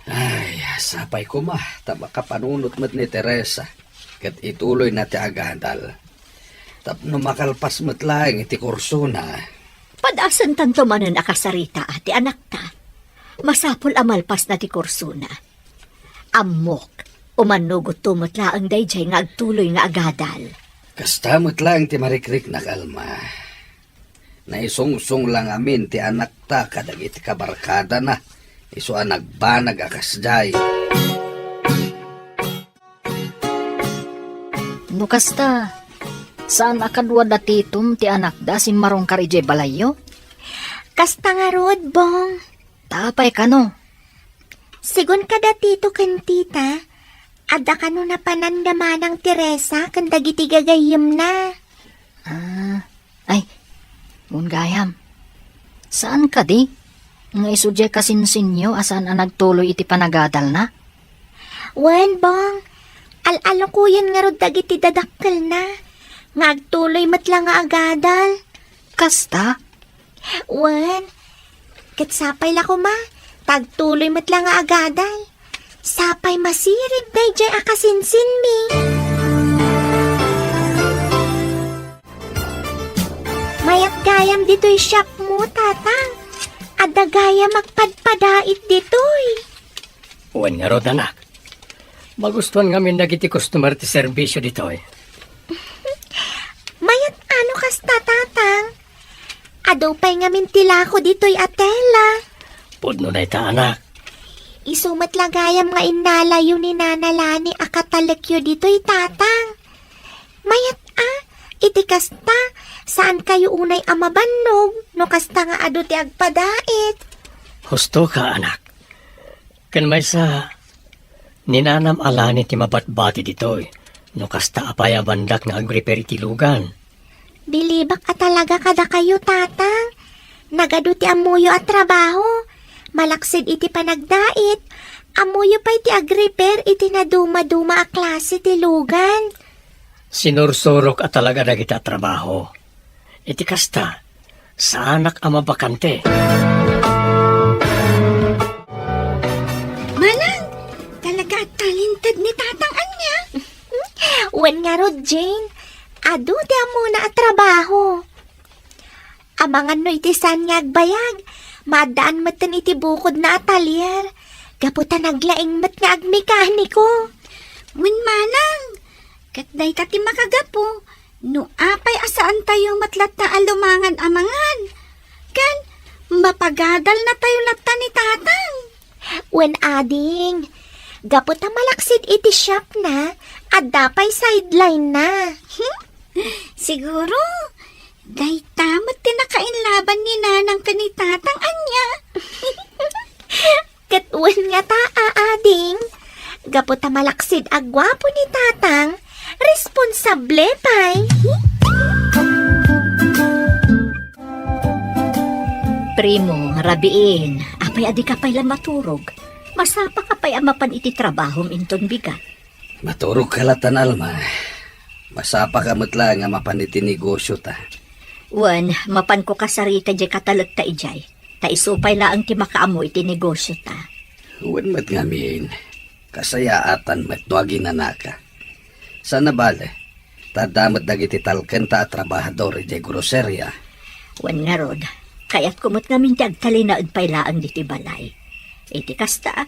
Ay, sapay koma, ta makapanunot met ni Teresa, ket ituloyna ti agadal. Tapno makalpas met laeng iti kursona. Pad-asentanto manen a kasarita ti anakta. Masapul a malpasna ti kursona. Ammok, umannogotto met laeng daydiay nga agtuloy nga agadal. Kasta met laeng ti marikriknak, Alma. Naisungsong la ngamin ti anakta kadagiti kabarkadana, isu a nagbanag a kasdiay. No kasta, saan a kadua da Titom ti anakda a simmarungkar idiay balayyo? Kasta ngarud, Bong. Ta apay kano? Sigun kada Tito ken Tita, adda kano napananda manang Teresa ken dagiti gagayyemna. Ah, ay, wen gayam. Saan kadi nga isu diay kasinsinyo a saan a nagtuloy iti panagadalna? Wen, Bong, al-alukoyen ngarud dagiti dadakkelna nga agtuloy met la nga agadal. Kasta? Wen, ket sapay la koma, ta agtuloy met la nga agadal. Sapay masirib daydiay a kasinsinmi. Mayat gayam ditoy shopmo, Tatang. Adda gayam agpadpadait ditoy. Wen ngarud, anak. Magustuhan ngamin dagiti customer ti serbisio ditoy. Mayat a no kasta, Tatang. Adu pay ngamin ti lako ditoy a tela. Pudno dayta, anak. Isu met la gayam nga innalayo ni Nana Lani a katalekyo ditoy, Tatang. Mayat a, iti kasta, saankayo unay a mabannog no kasta nga adu ti agpadait. Husto ka, anak. Ken maysa, ni Nanam a Lani ti mabatbati ditoy no kasta a payabandak nga agrepair iti lugan. Bilibak a talaga kadakayo, Tatang. Nagadu ti ammoyo a trabaho. Malaksid iti panagdait, ammoyo pay ti agrepair iti nadumaduma a klase ti lugan. Sinursurok a talaga dagiti a trabaho. Iti kasta, saanak a mabakante. Manang, talaga talented ni Tatang ania? Wen ngarud, Jane, adu ti ammona a trabaho. Amangan no iti saan nga agbayag, maaddaan metten iti bukodna a talyer. Gapu ta naglaing met nga agmekaniko. Wen manang, ket dayta ti makagapu, no apay a saantayo met latta a lumangan amangan. Ken, mapagadalnatayo latta ni Tatang. Wen ading, gapu ta malaksid iti shopna, adda pay sideline-na. Siguro, dayta met ti nakainlaban ni Nanang ken ni Tatang ania. Ket wen ngata, a ading, gapu ta malaksid a guapo ni Tatang, responsable pay. Primo, rabiin, apay a dika pay la maturog? Masapaka pay a mapan iti trabahom inton bigat. Maturogka latta, Alma. Masapaka met laeng a mapan iti negosiota. Wen, mapanko kasarita diay katalekta idiay. Ta isu pay laeng ti makaammo iti negosiota. Wen met ngamin, kasayaatan met no aginanaka. Saan a bale, ta adda met dagiti talkenta a trabahador idiay groseria. Wen ngarud, kayatko met ngamin ti agtalinaed pay laeng ditoy balay. Iti kasta,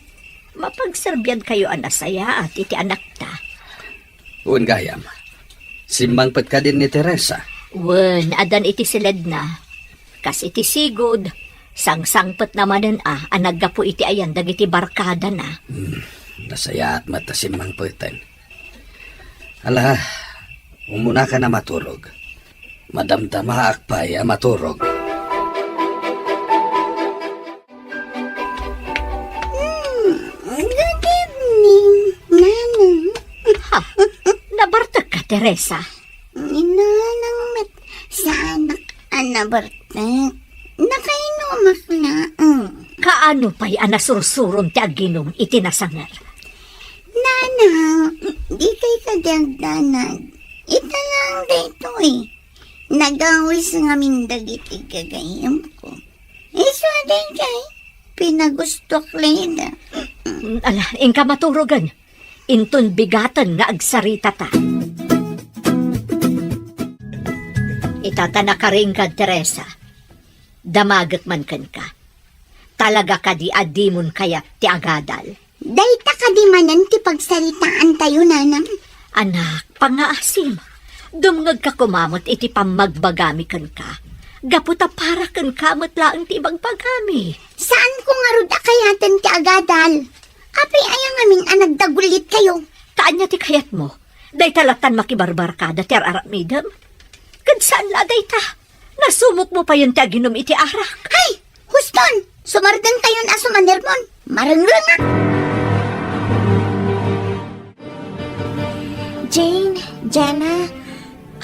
mapagserbiankayo a nasayaat iti anakta. Wen gayam, simmangpet kadin ni Teresa? Wen, addan iti siledna. Kas iti sigud, sangsangpetna manen a, a naggapu iti ayan dagiti barkadana. Hmm, nasayaat met ta simmangpeten. Ala, umunaka a maturog. Madamdamaak pay a maturog. Hmm, good evening, Nanang. Ha? Nabartek ka, Teresa? Ni Nanang met saanak a nabartek. Nakainumak laeng. Kaano pay a nasursurom ti aginum iti nasanger? Nanang, dikay kadi agdanag. Ita laeng daytoy. Nagawis ngamin dagiti gagayyemko. Isu a daydiay, pinagustuak layda. Mm, ala, inka maturogen. Inton bigaten nga agsaritata. Ita ta nakaringgad, Teresa. Damagek man kenka. Talaga kadi a dimon kayat ti agadal? Dayta kadi manen ti pagsaritaantayo, Nanang? Anak, pangngaasim, dumngegka koma met iti pammagbagami kenka, gapu ta para kenka met laeng ti ibagbagami. Saanko ngarud a kayaten ti agadal. Apay aya ngamin a nagdagulitkayo? Ta ania ti kayatmo? Dayta lattan makibarbarkada ti ar-aramidem? Ket saan la dayta. Nasumokmo payen ti aginum iti arak. Hay! Huston! Sumardengtayon a sumanermon. Marengrengak! Jane, Jenna,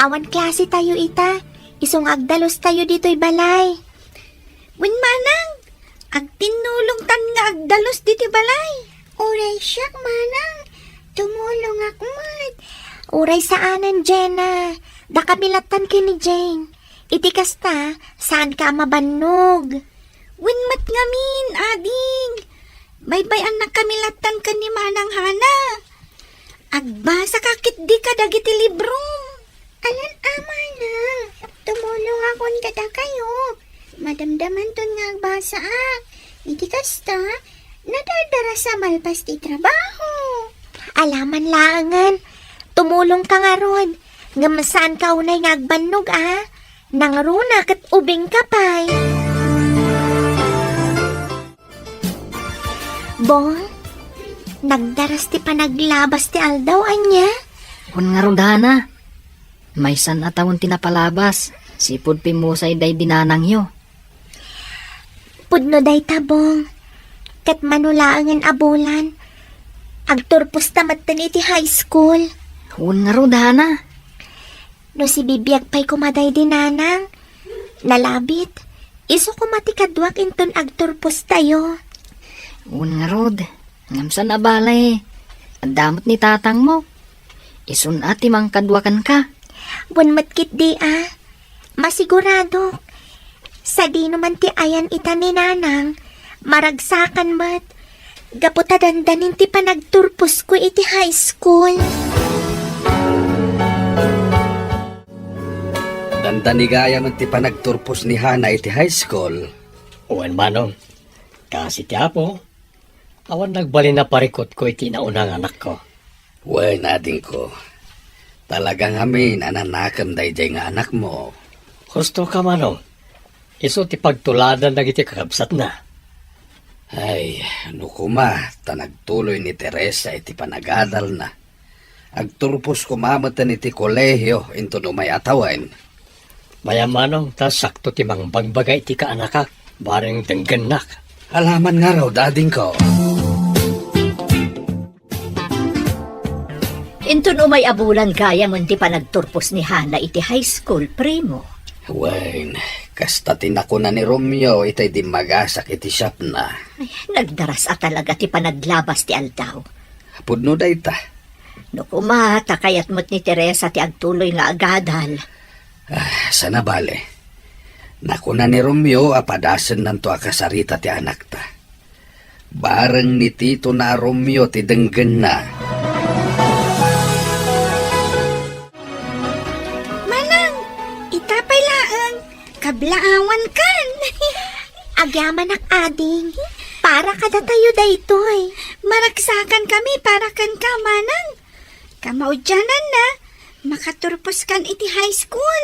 awan klasetayo ita. Isu nga agdalustayo ditoy balay. Wen manang, agtinnulongtan nga agdalus ditoy balay. Uray siak, manang, tumulongak met. Uray saanen, Jenna. Dakami lattan ken ni Jane. Iti kasta, saanka a mabannog. Wen met ngamin, ading. Baybay-annakami lattan ken ni Manang Hana. Agbasaka ketdi kadagiti librom. Alan a, manang, tumulongakon kadakayo. Madamdamanton nga agbasaak. Iti kasta, nadardarasa malpas ti trabaho. Alaman laengen, tumulongka ngarud. Ngem saanka unay nga agbannog a. Nangruna ket ubingka pay. Bong, nagdaras ti panaglabas ti aldaw, ania? Wen ngarud, Hana. Maysan a tawen ti napalabas, sipud pimmusay daydi nanangyo. Pudno dayta, Bong. Ket mano laengen a bulan, agturposta metten iti high school. Wen ngarud, Hana. No sibibiag pay koma daydi nanang, nalabit, isu koma ti kaduak inton agturpostayo. Wen ngarud, ngem saan a bale, adda met ni tatangmo. Isun a ti mangkadua kenka. Wen met ketdi a, masiguradok. Sadino man ti ayan ita ni nanang, maragsakan met. Gapu ta dandanin ti panagturposko iti high school. Dandani gayam ti panagturpos ni Hana iti high school. Wen, manong, kaasi ti Apo, awan nagbalin a parikutko iti nauna nga anakko. Wen, adingko, talaga ngamin a nanakem daydiay nga anakmo. Husto ka, manong. Isu ti pagtuladan dagiti kakabsatna. Ay, no koma ta nagtuloy ni Teresa iti panagadalna, agturpos koma metten iti kolehio inton umay a tawen. Mayam, manong, ta sakto ti mangbagbaga iti kaanakak, bareng denggennak. Alaman ngarud, adingko. Inton umay a bulan gayam ti panagturpos ni Hana iti high school, primo. Wen, kasta ti nakuna ni Romeo itay dimmagasak iti shopna. Ay, nagdaras a talaga ti panaglabas ti aldaw. Pudno dayta. No koma, ta kayat met ni Teresa ti agtuloy nga agadal. Ah, saan a bale. Nakuna ni Romeo a padasennanto a kasarita ti anakta. Bareng ni Tito na a Romeo ti denggenna. Manang, ita pay laeng, kablaawankan. Agyamanak, ading. Para kadatayo daytoy. Maragsakan kami para kenka, manang. Kamaudiananna, makaturposkan iti high school.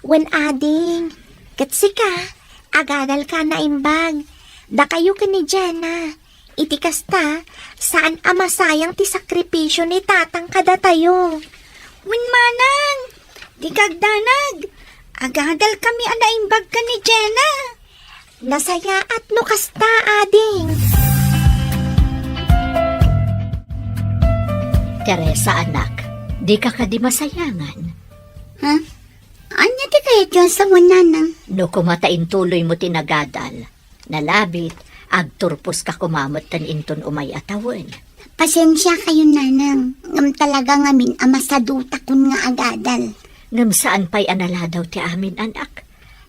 Wen, ading. Ket sika, agadalka a naimbag. Dakayo ken ni Jenna. Iti kasta, saan a masayang ti sakripisio ni Tatang kadatayo. Wen, manang, dika agdanag. Agadalkami a naimbag ken ni Jenna. Nasayaat no kasta, ading. Teresa, anak, dika kadi masayangan? Ha? Ania ti kayatyo a sawen, nanang? No koma ta intuloymo ti nagadal, nalabit, agturposka koma metten inton umay a tawen. Pasensiakayon, nanang, ngem talaga ngamin a masadutakon nga agadal. Ngem saan pay a naladaw ti amin, anak.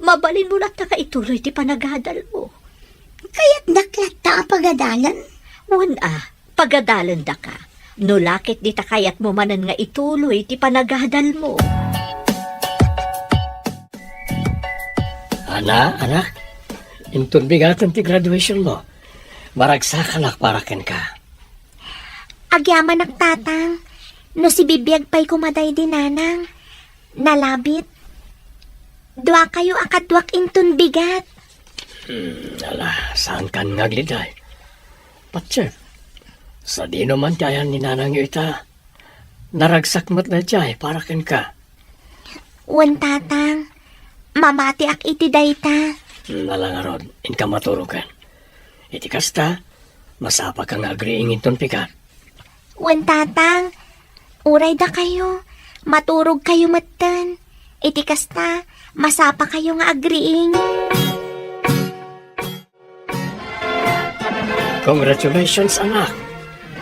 Mabalinmo latta nga ituloy ti panagadalmo. Kayatdak latta a pagadalen? Wen a, pagadalendaka. No la ket dita kayatmo manen nga ituloy ti panagadalmo. Ana, anak, inton bigaten ti graduationmo, maragsakanak para kenka. Agyamanak, Tatang, no sibibiag pay koma daydi nanang, nalabit. Duakayo a kaduak inton bigat. Hmm, ala, saankan nga agliday. Patse, sadino man ti ayan ni nanangyo ita? Naragsak met daydiay para kenka. Wen, Tatang, mamatiak iti dayta. Hmm, ala ngarud, inka maturogen. Iti kasta, masapaka nga agriing inton pigat. Wen, Tatang, uray dakayo, maturogkayo metten. Iti kasta, masapakayo nga agriing. Congratulations, anak!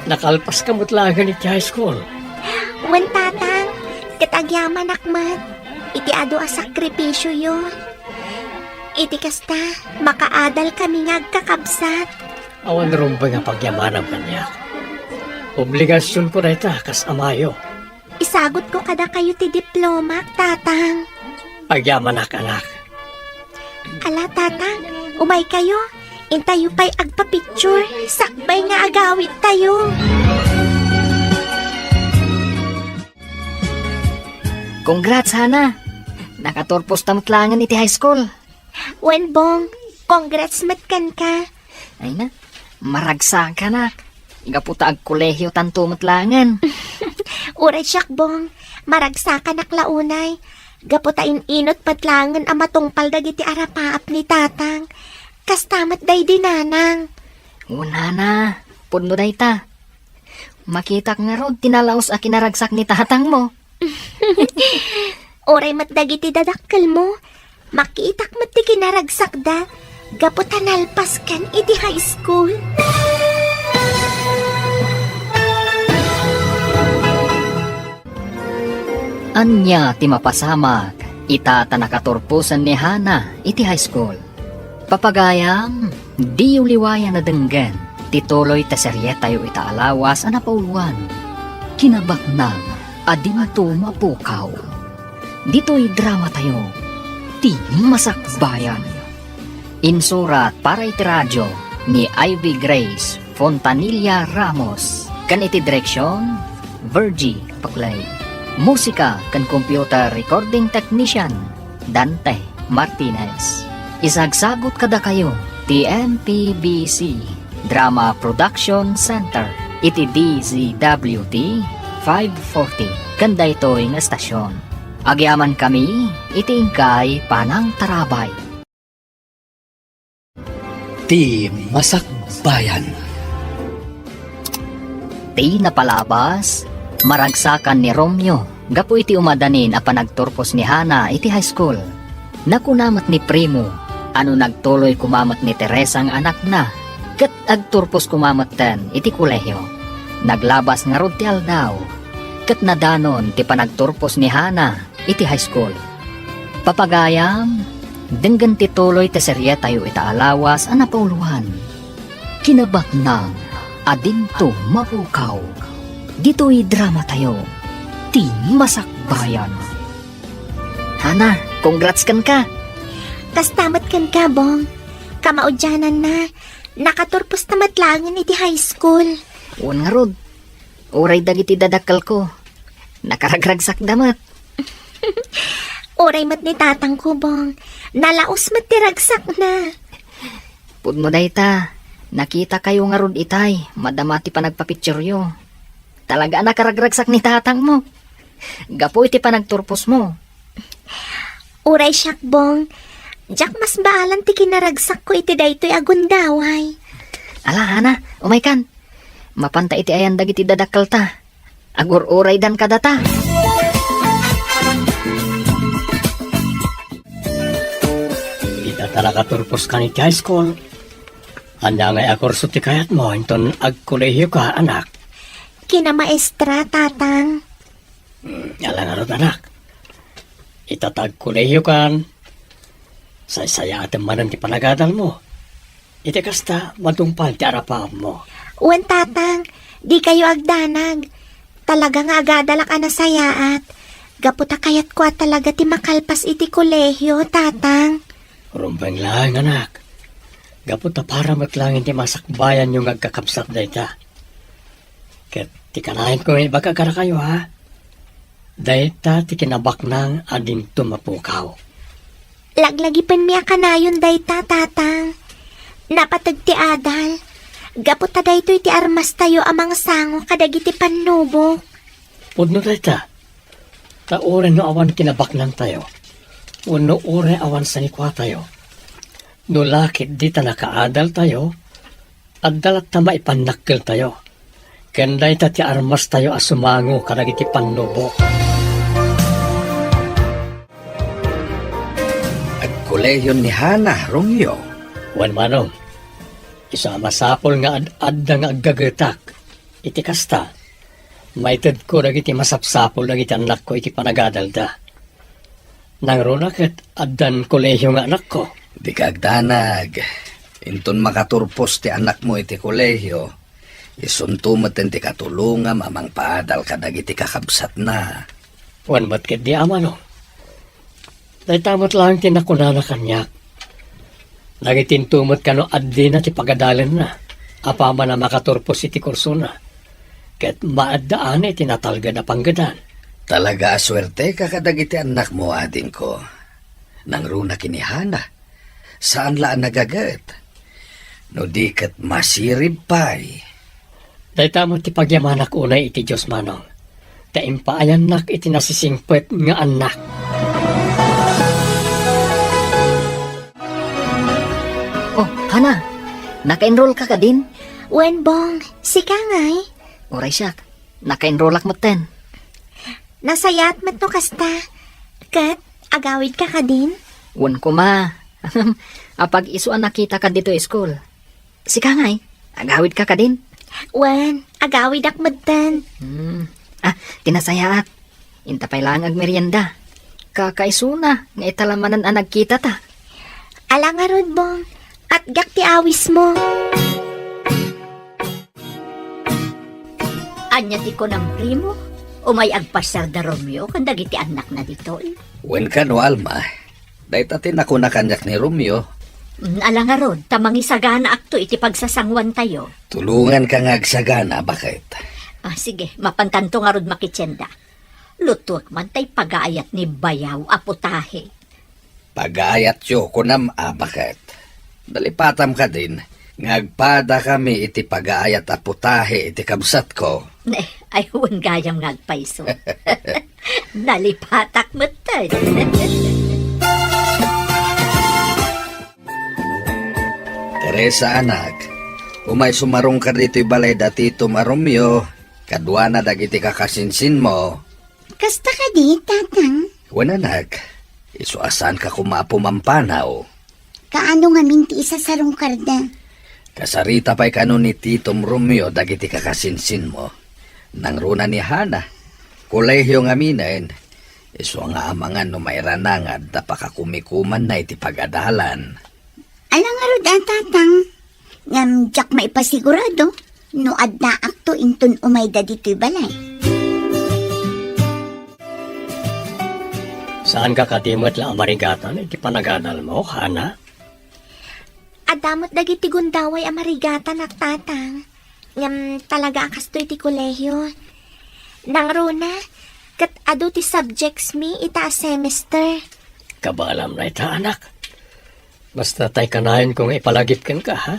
Nakalpaska met laengen iti high school. Wen, Tatang, ket agyamanak met iti adu a sakripisioyo. Iti kasta, makaadalkami nga agkakabsat. Awan rumbeng a pagyamanam kaniak. Obligasionko dayta kas amayo. Isagutko kadakayo ti diplomak, Tatang. Agyamanak, anak. Ala, Tatang, umaykayo. Intayo pay agpa-picture, sakbay nga agawidtayo. Congrats, Hana. Nakaturposta met laengen iti high school. Wen, Bong, congrats met kenka. Ay na, Maragsakanak. Gapu ta agkolehiotanto met laengen. Uray siak, Bong. Maragsakanak la unay. Gapu ta in-inut met laengen a matungpal dagiti arapaap ni Tatang. Kasta met daydi Nanang. O, Nana, pudno dayta. Makitak ngarud ti nalaus a kinaragsak ni tatangmo. Uray met dagiti dadakkelmo, makitak met ti kinaragsakda gapu ta nalpaskan iti high school. Ania ti mapasamak ita ta nakaturposen ni Hana iti high school? Papagayam, diyo liwayan a denggen ti tuloy ta serietayo ita a lawas a napauluan, Kinabaknang a Dinto Mapukaw. Ditoy dramatayo, Ti Masakbayan. Insurat para iti radio ni Ivy Grace Fontanilla Ramos, ken iti direksion, Virgie Paclay. Musika ken computer recording technician, Dante Martinez. Isagsagut kadakayo ti M P B C Drama Production Center iti D Z W T five forty ken daytoy nga estasion. Agyamankami iti inkay panangtarabay. Ti Masakbayan. Ti napalabas, maragsakan ni Romeo gapu iti umadanin a panagturpos ni Hana iti high school. Nakuna met ni Primo a no nagtuloy koma met ni Teresa nga anakna, ket agturpos koma metten iti kolehio. Naglabas ngarud ti aldaw, ket nadanon ti panagturpos ni Hana iti high school. Papagayam, denggen ti tuloy ti serietayo ita a lawas a napauluan, Kinabaknang a Dinto Mapukaw. Ditoy dramatayo, Ti Masakbayan. Hana, congrats kenka! Kasta met kenka, Bong. Kamaudiananna, nakaturposta met laengen iti high school. Wen ngarud, uray dagiti dadakkelko, nakaragragsakda met. Uray met ni tatangko, Bong. Nalaus met ti ragsakna. Pudno dayta, nakitakayo ngarud itay, madama ti panagpapicturyo. Talaga a nakaragragsak ni tatangmo. Gapu iti panagturposmo. Uray siak, Bong. Diak masbaalan ti kinaragsakko iti daytoy a gundaway. Ala, Hana, umaykan. Mapanta iti ayan dagiti dadakkelta. Agur-uraydan kadata. Ita ta nakaturposkan iti high school, ania ngay a kurso ti kayatmo inton agkolehioka, anak? Kinamaestra, Tatang. Hmm, ala ngarud, anak. Ita ta agkolehiokan, saysayaatem manen ti panagadalmo. Iti kasta, matungpal ti arapaapmo. Wen, Tatang, dikayo agdanag. Talaga nga agadalak a nasayaat. Gapu ta kayatko a talaga ti makalpas iti kolehio, Tatang. Rumbeng laeng, anak. Gapu ta para met laeng ti masakbayanyo nga agkakabsat dayta. Ket ti kanayon ko nga ibaga kadakayo, ha? Dayta ti kinabaknang a dinto mapukaw. Laglagipenmi a kanayon dayta, Tatang. Napateg ti adal. Gapu ta daytoy ti armastayo a mangsango kadagiti pannubok. Pudno dayta. Ta uray no awan kinabaknangtayo, wenno uray awan sanikuatayo, no la ket dita nakaadaltayo, adda latta maipannakkeltayo, ken dayta ti armastayo a sumango kadagiti pannubok. Agkolehion ni Hana, Romeo. Wen, Manong, isu a masapul nga ad-, adda nga aggagetak. Iti kasta, maitedko dagiti masapsapul dagiti annakko iti panagadalda. Nangruna ket addan kolehio nga anakko. Dika agdanag. Inton makaturpos ti annakmo iti kolehio, isunto metten ti katulongam a mangpaadal kadagiti kakabsatna. Wen met ketdi, Amano. Dayta met laeng ti nakunana kaniak. Nangitinto met kano a dina ti pagadalenna, apaman a makaturpos iti kursona. Ket maaddaanay ti natalged a panggedan. Talaga a suerteka kadagiti annakmo, adingko. Nangruna ken ni Hana, saan la a nagaget. No di ket masirib pay. Dayta met ti pagyamanak unay iti Dios, Manong, ta impaayannak iti nasisingpet nga annak. Oh, Hana, naka-enroll ka kadin? Wen, Bong, sika ngay? Uray siak, naka-enrollak metten. Nasayaat met no kasta. Ket, agawid ka kadin? Wen koma. Apag-isu a nakita ka ditoy school. Sika ngay, agawid ka kadin? Wen, agawidak metten. Hmm. Ah, ti nasayaat. Inta pay laeng agmerienda. Kakaisuna nga ita la manen a nagkitata. Ala ngarud, Bong. Atgak ti awismo. Ania ti kunam, primo? Umay agpasiar da Romeo ken dagiti annakna ditoy? Wen kano, Alma. Dayta ti nakuna kaniak ni Romeo. Mm, ala ngarud, ta mangisaganaakto iti pagsasanguantayo. Tulonganka nga agsagana, baket. Ah, sige, mapankanto ngarud makitienda. Lutuek man tay pagaayat ni bayaw a putahe. Pagaayatyo, kunam a, baket. Nalipatam kadin nga agpadakami iti pagaayat a putahe iti kabsatko. Ne, ay, wen gayam nga agpayso. Nalipatak metten. Teresa, anak, umay sumarungkar ditoy balay da titom a Romeo, kaduana dagiti kakasinsinmo. Kasta kadi, Tatang? Wen, anak, isu a saanka koma a pumampanaw. Kaano ngamin ti isasarungkarda? Kasarita pay kano ni titom Romeo dagiti kakasinsinmo. Nangruna ni Hana, kolehiyo ngaminen, isu nga amangan no mairanangad ta pakakumikumanna iti pagadalan. Ala ngarud a, Tatang, ngem diak maipasigurado no addaakto inton umayda ditoy balay. Saanka kadi met la a marigatan iti panagadalmo, Hana? Adda met dagiti gundaway a marigatanak, Tatang. Ngem talaga a kastoy ti kolehiyo. Nangruna, ket adu ti subjects mi ita a semester. Kabaelam dayta, anak. Basta tay kanayon ko nga ipalagip kenka, ha?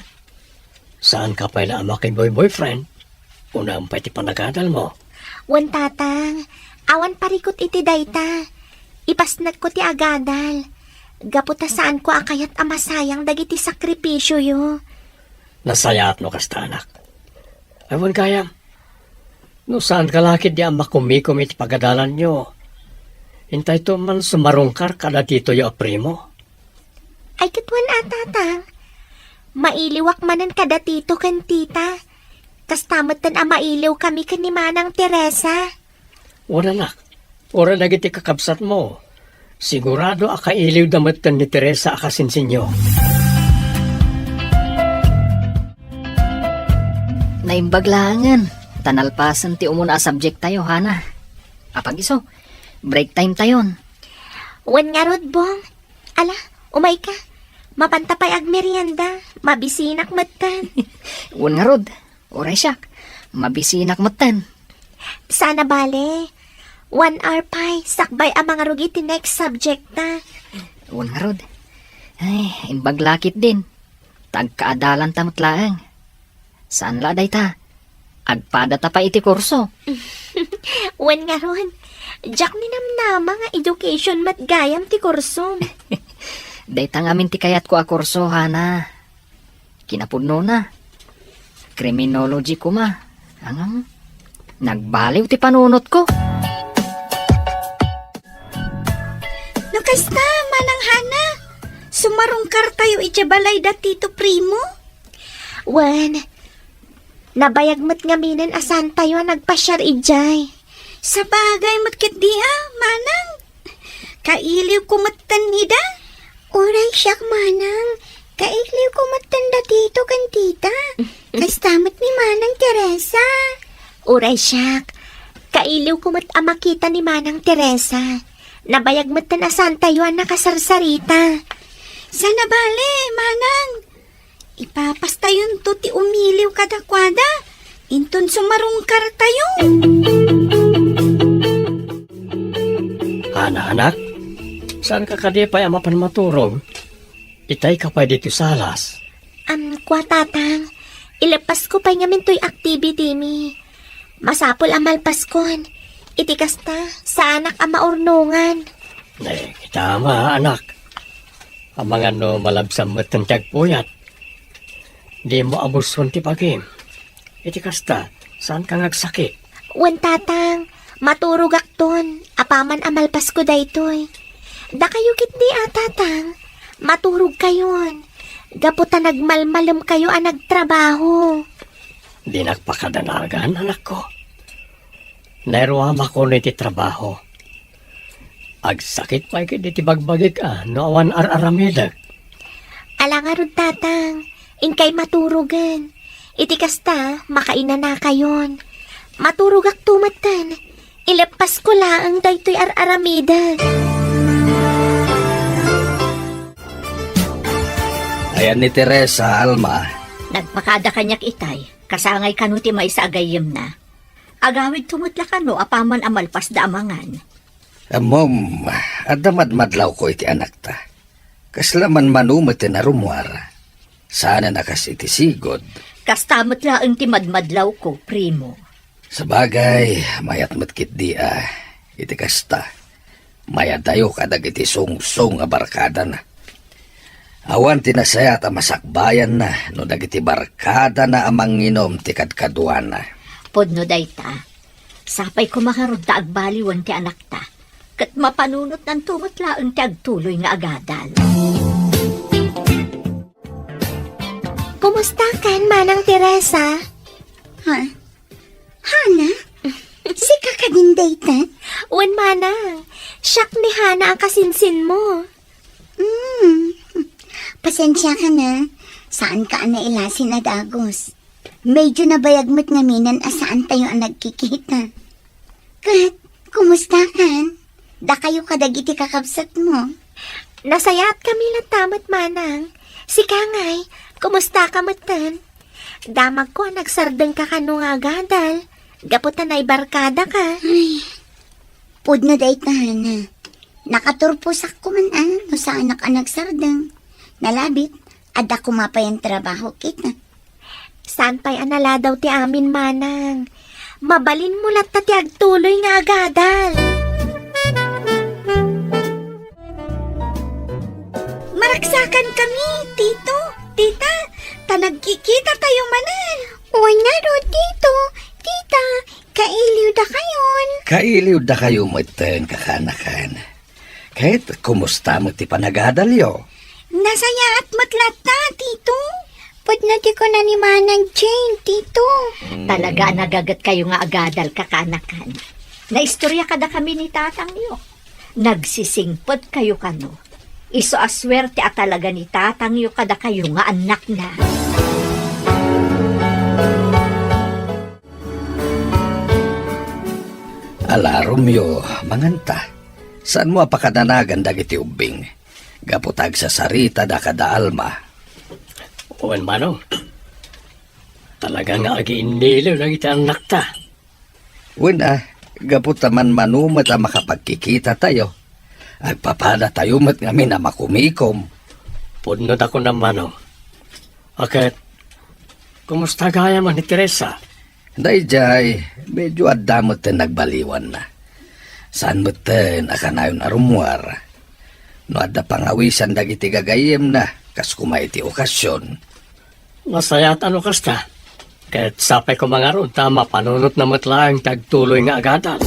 Saanka pay la a makibuyboyfriend? Unaem pay ti panagadalmo. Wen, Tatang, awan parikut iti dayta. Ipasnekko ti agadal. Gapu ta saanko a kayat a masayang dagiti sakripisioyo. Nasayaat no kasta, anak. Ay, wen gayam, no saanka la ketdi a makumikom iti pagadalanyo, intayto man sumarungkar kada titoyo a primo. Ay, ket wen a, Tatang. Mailiwak manen kada tito ken tita. Kasta metten a mailiwkami ken ni Manang Teresa. Wen, anak, uray dagiti kakabsatmo, sigurado a kailiwda metten ni Teresa a kasinsinyo. Naimbag laengen, ta nalpasen ti umuna a subject tayo, Hana. Apag-isu, break time tayon. Wen ngarud, Bong. Ala, umayka. Mapanta pay agmerienda. Mabisinak metten. Wen ngarud. Uray siak, mabisinak metten. Saan a bale. One hour pay, sakbay a mangrugit ti next subject ta. Wen ngarud. Ay, imbag la ketdin. Ta agkaadalanta met laeng. Saan la dayta. Agpadata pay iti kurso. Wen ngarud. Diak ninamnama nga education met gayam ti kursom. Dayta ngamin ti kayatko a kurso, Hana. Kinapudnona, criminology koma. Ngem, nagbaliw ti panunotko. No kasta, Manang Hana, sumarungkartayo idiay balay da Tito Primo? Wen, nabayag met ngaminen a saantayo a nagpasiar idiay. Sabagay met ketdi a, Manang. Kailiwko metten ida. Uray siak, Manang. Kailiwko metten da Tito ken Tita. Kasta met ni Manang Teresa. Uray siak. Kailiwko met a makita ni Manang Teresa. Nabayag metten a saantayo a nakasarsarita. Saan a bale, Manang. Ipapastayonto ti umiliw kadakuada, inton sumarungkartayo. Hana, anak, saanka kadi pay a mapan maturog? Itayka pay ditoy salas. Am, kua, Tatang, ileppasko pay ngamin toy activity mi. Masapul a malpaskon. Iti kasta, saanak a maurnongan. Eh, kita nga, anak. Amangan no malabsam met ti agpuyat. Dimo abuson ti bagim. Iti kasta, saanka nga agsakit? Wen, Tatang, maturogakton, apaman a malpasko daytoy. Dakayo ketdi a, Tatang, maturogkayon. Gapu ta nagmalmalemkayo a nagtrabaho. Dinak pakadanagan, anakko. Nairuamako iti trabaho. Agsakit pay ketdi ti bagbagik a no awan ar-aramidek. Ala ngarud, Tatang, inkay maturogen. Iti kasta, makainanakayon. Maturogakto metten. Ileppasko laeng daytoy ar-aramidek. Ayan ni Teresa, Alma. Nagpakada kaniak itay, kasangay kano ti maysa a gayyemna. Agawidto met la kano apaman a malpasda a mangan. Ammom, adda madmadlawko iti anakta. Kasla manmano met ti narummuar. Saanen a kas iti sigud. Kasta met laeng ti madmadlawko, primo. Sabagay, mayat met ketdi a iti kasta. Mayadayo kadagiti sungsong a barkadana. Awan ti nasayaat a masakbayanna no dagiti barkadana a manginum ti kadkaduana. Pudno dayta. Sapay koma ngarud ta agbaliwen ti anakta. Ket mapanunotnanto met laeng ti agtuloy nga agadal. Kumustakan, Manang Teresa? Ha? Hana? Sika kadin dayta? Wen, Manang. Siak ni Hana a kasinsinmo. Hmm. Pasensiakan a. Saanka a nailasin a dagus. Medyo nabayag met ngaminen a saantayo a nagkikita. Ket, kumustakan? Dakayo kadagiti kakabsatmo? Nasayaatkami latta met, Manang. Sika ngay, kumustaka metten? Damagko a nagsardengka kano nga agadal, gapu ta naibarkadaka. Ay, pudno dayta, Hana. Nakaturposak koma a no saanak a nagsardeng. Nalabit, adda koma pay a trabaho kita. Saan pay a naladaw ti amin, Manang? Mabalinmo latta ti agtuloy nga agadal. Maragsakan kami, Tito, Tita, ta nagkikita tayo manen. Wen ngarud, Tito, Tita, kailiwdakayon. Kailiwdakayo metten, kakanakan. Ket kumusta met ti panagadalyo? Nasayaat met latta, Tito. Pudno ti kuna ni Manang Jane, Tito. Hmm. Talaga a nagagetkayo nga agadal, kakanakan. Naistorya kadakami ni tatangyo. Nagsisingpetkayo kano. Isu a suerte a talaga ni tatangyo kadakayo nga annakna. Alarumyo, manganta. Saanmo a pakadanagan dagiti ubbing? Gapu ta agsasaritada kada Alma. Wen, Manong. Talaga nga agiinniliw dagiti annakta. Wen a, gapu ta manmano met a makapagkikitatayo. Agpapadatayo met ngamin a makumikom. Pudno ta kunam, Manong. A ket, kumusta gayam ni Teresa? Daydiay, medyo adda metten nagbaliwanna. Saan metten a kanayon a rummuar. No adda pangawisan dagiti gagayyemna, kas koma iti okasion. Nasayaat a no kasta. Ket sapay koma ngarud ta mapanunotna met laeng ti agtuloy nga agadal.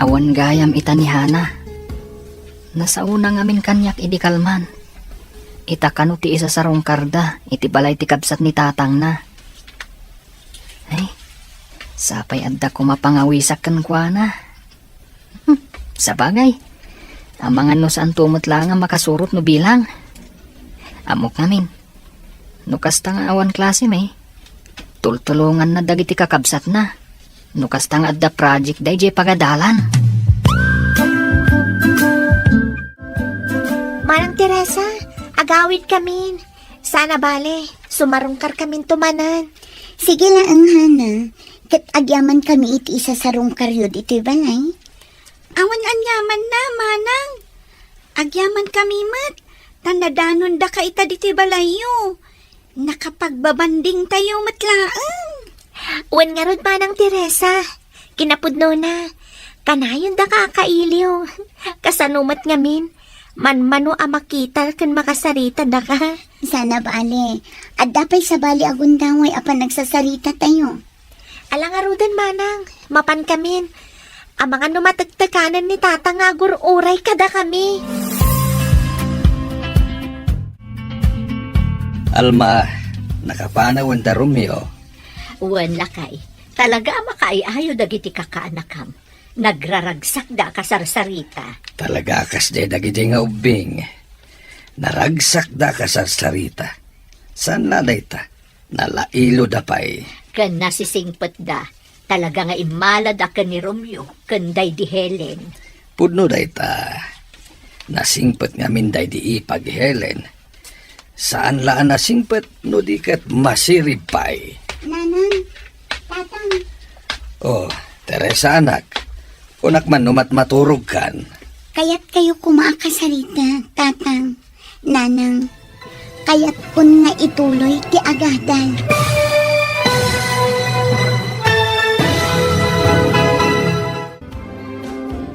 Awan gayam ita ni Hana. Nasaona ngamin kaniak idi kalman. Ita kano ti isasarungkarda iti balay ti kabsat ni tatangna. Ay, sapay adda koma pangawisak kenkuana. Hmm, sabagay. Amangan no saanto met laeng a makasurot no bilang. Ammok ngamin. No kasta nga awan klasem, tultulonganna dagiti kakabsatna. No kasta nga adda project daydiay pagadalan. Manang Teresa, agawidkamin. Saan a bale, sumarungkarkaminto manen. Sige laeng, Hana. Ket agyamankami iti isasarungkaryo ditoy balay. Awan aniamanna, Manang. Agyamankami met, ta nadanondaka ita ditoy balayyo. Nakapagbabandingtayo met laeng. Wen ngarud, Manang Teresa, kinapudnona, kanayon daka a kailiw. Kasano met ngamin, manmano a makita ken makasarita daka? Sana bale, adda pay sabali a gundaway a panagsasarita tayo. Ala ngaruden, Manang, mapankamin. Amangan no matektekanen ni Tata nga agur-uray kadakami. Alma, nakapanawen da Romeo? Wen, lakay. Talaga a makaiayo dagiti kakaanakam. Nagraragsakda a kasarsarita. Talaga a kasdiay dagidi nga ubbing. Naragsakda a kasarsarita. Saan la dayta? Nalailoda pay. Ken nasisingpetda. Talaga nga immalada ken ni Romeo ken daydi Helen. Pudno dayta. Nasingpet ngamin daydi ipag Helen. Saan la a nasingpet no di ket masirib pay. Nanang, Tatang. Oh, Teresa, anak. Kunak man no matmaturogkan. Kayatkayo koma a kasarita, Tatang, Nanang. Kayatkon nga ituloy ti agadal.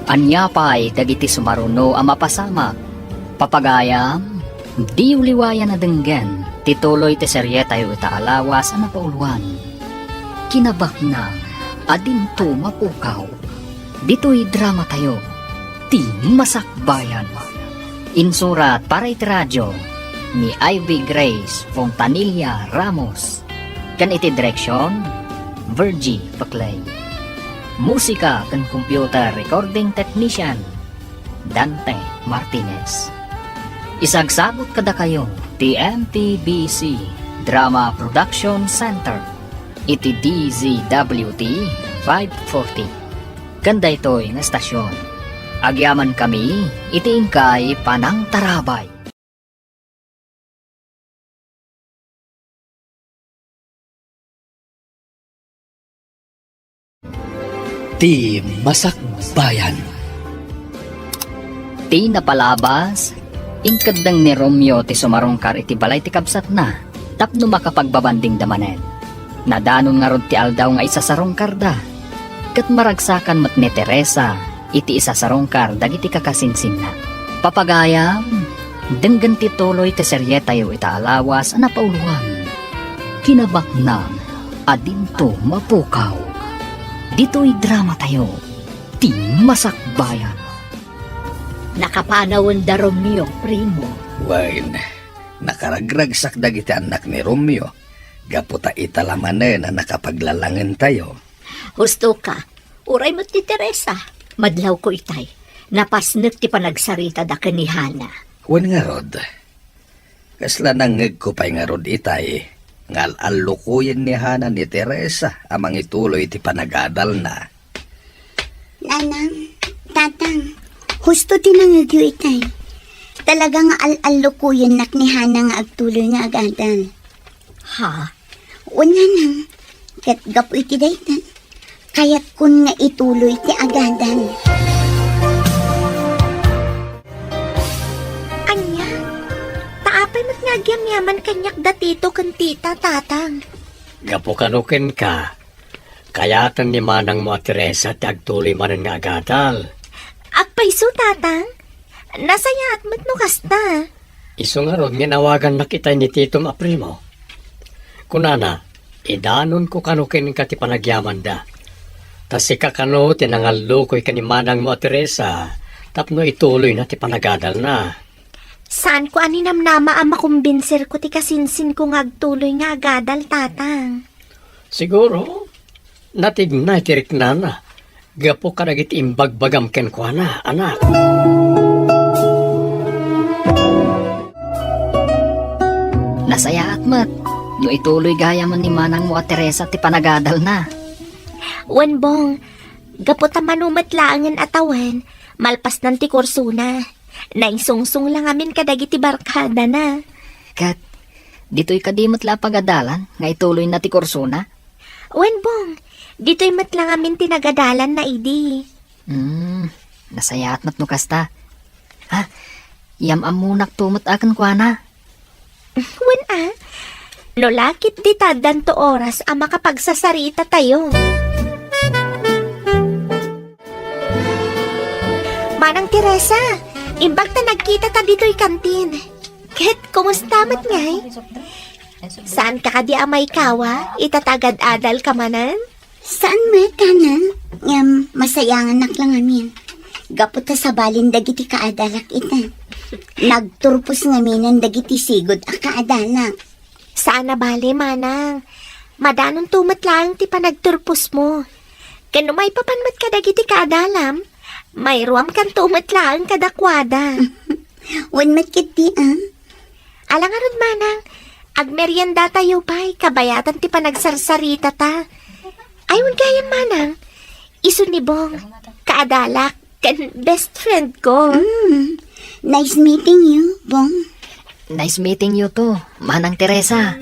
Ania pay dagiti sumaruno a mapasamak? Papagayam, diyo liwayan a denggen ti tuloy ti serietayo ita a lawas a napauluan. Kinabaknang a dinto mapukaw. Ditoy dramatayo, Ti Masakbayan. Insurat para iti radio ni Ivy Grace Fontanilla Ramos. Ken iti direksion, Virgie Paclay. Musika ken computer recording technician, Dante Martinez. Isagsabot kadakayo ti M P B C Drama Production Center iti D Z W T five forty. Ken daytoy nga estasion, agyamankami iti inkay panangtarabay. Ti Masakbayan. Ti napalabas, inkeddeng ni Romeo ti sumarungkar iti balay ti kabsatna tapno makapagbabandingda manen. Nadanon ngarud ti aldaw nga isasarungkarda, ket maragsakan met ni Teresa iti isasarungkar dagiti kakasinsinna. Papagayam, denggen ti tuloy ti serietayo ita a lawas a napauluan. Kinabaknang a dinto mapukaw. Ditoy dramatayo, Ti Masakbayan. Nakapanawen da Romeo, primo. Wen, nakaragragsak dagiti annak ni Romeo, gapu ta ita la manen a nakapaglalangentayo. Husto ka, uray met ni Teresa, madlawko itay. Napasnek ti panagsaritada ken ni Hana. Wen ngarud, kasla nangngegko pay ngarud itay nga al-allukoyen ni Hana ni Teresa a mangituloy iti panagadalna. Nanang, Tatang, husto ti nangngegyo itay. Talaga nga al-allukoyennak ni Hana nga agtuloy nga agadal. Ha? Wen, Nanang, ket gapu iti dayta, kayatkon nga ituloy ti agadal. Ania? Ta apay met nga agyamyaman kaniak da Tito ken Tita, Tatang? Gapu kano kenka, kayaten ni manangmo a Teresa ti agtuloy manen nga agadal. Agpayso, Tatang. Nasayaat met no kasta. Isu ngarud nga inawagannak itay ni titom a primo. Kunana, idanonko kano kenka ti panagyamanda. Ta sika kano ti nangallukoy ken ni manangmo a Teresa tapno ituloyna ti panagadalna. Saanko a ninamnama a makumbinserko ti kasinsinko nga agtuloy nga agadal, Tatang. Siguro, natignay ti riknana gapu kadagiti imbagbagam kenkuana, anak. Nasayaat met no ituloy gayamen ni manangmo a Teresa ti panagadalna. Wen, Bong, gapu ta mano met laengen a tawen, malpasnan ti kursona. Naisungsong la ngamin kadagiti barkadana. Ket, ditoy kadi met la a pagadalan nga ituloyna ti kursona? Wen, Bong, ditoy met la ngamin ti nagadalanna idi. Hmm, nasayaat met no kasta. Ha? Yam-ammonakto met a kenkuana. Wen a, no lakit dita addanto oras a makapagsasaritatayo. Manang Teresa, imbag ta nagkitata ditoy kantin. Ket kumusta met ngay? Saan ka kadi a maikawa? Ita ta agad-adal ka manen? Saan met, Hana? Ngem masayanganak la ngamin. Gapu ta sabalin dagiti kaadalak ita. Nagturpos ngaminen dagiti sigud a kaadalak. Saan a bale, manang. Madanonto met laeng ti panagturposmo. Ken no maipapan met kadagiti kaadalam, mairuamkanto met laeng kadakuada. Wen met ketdi, a? Ala ngarud, manang, agmeriendatayo pay kabayatan ti panagsarsarita ta. Ay, wen gayam, manang. Isu ni Bong, kaadalak, ken best friend ko. Mm. Nice meeting you, Bong. Nice meeting you too, Manang Teresa.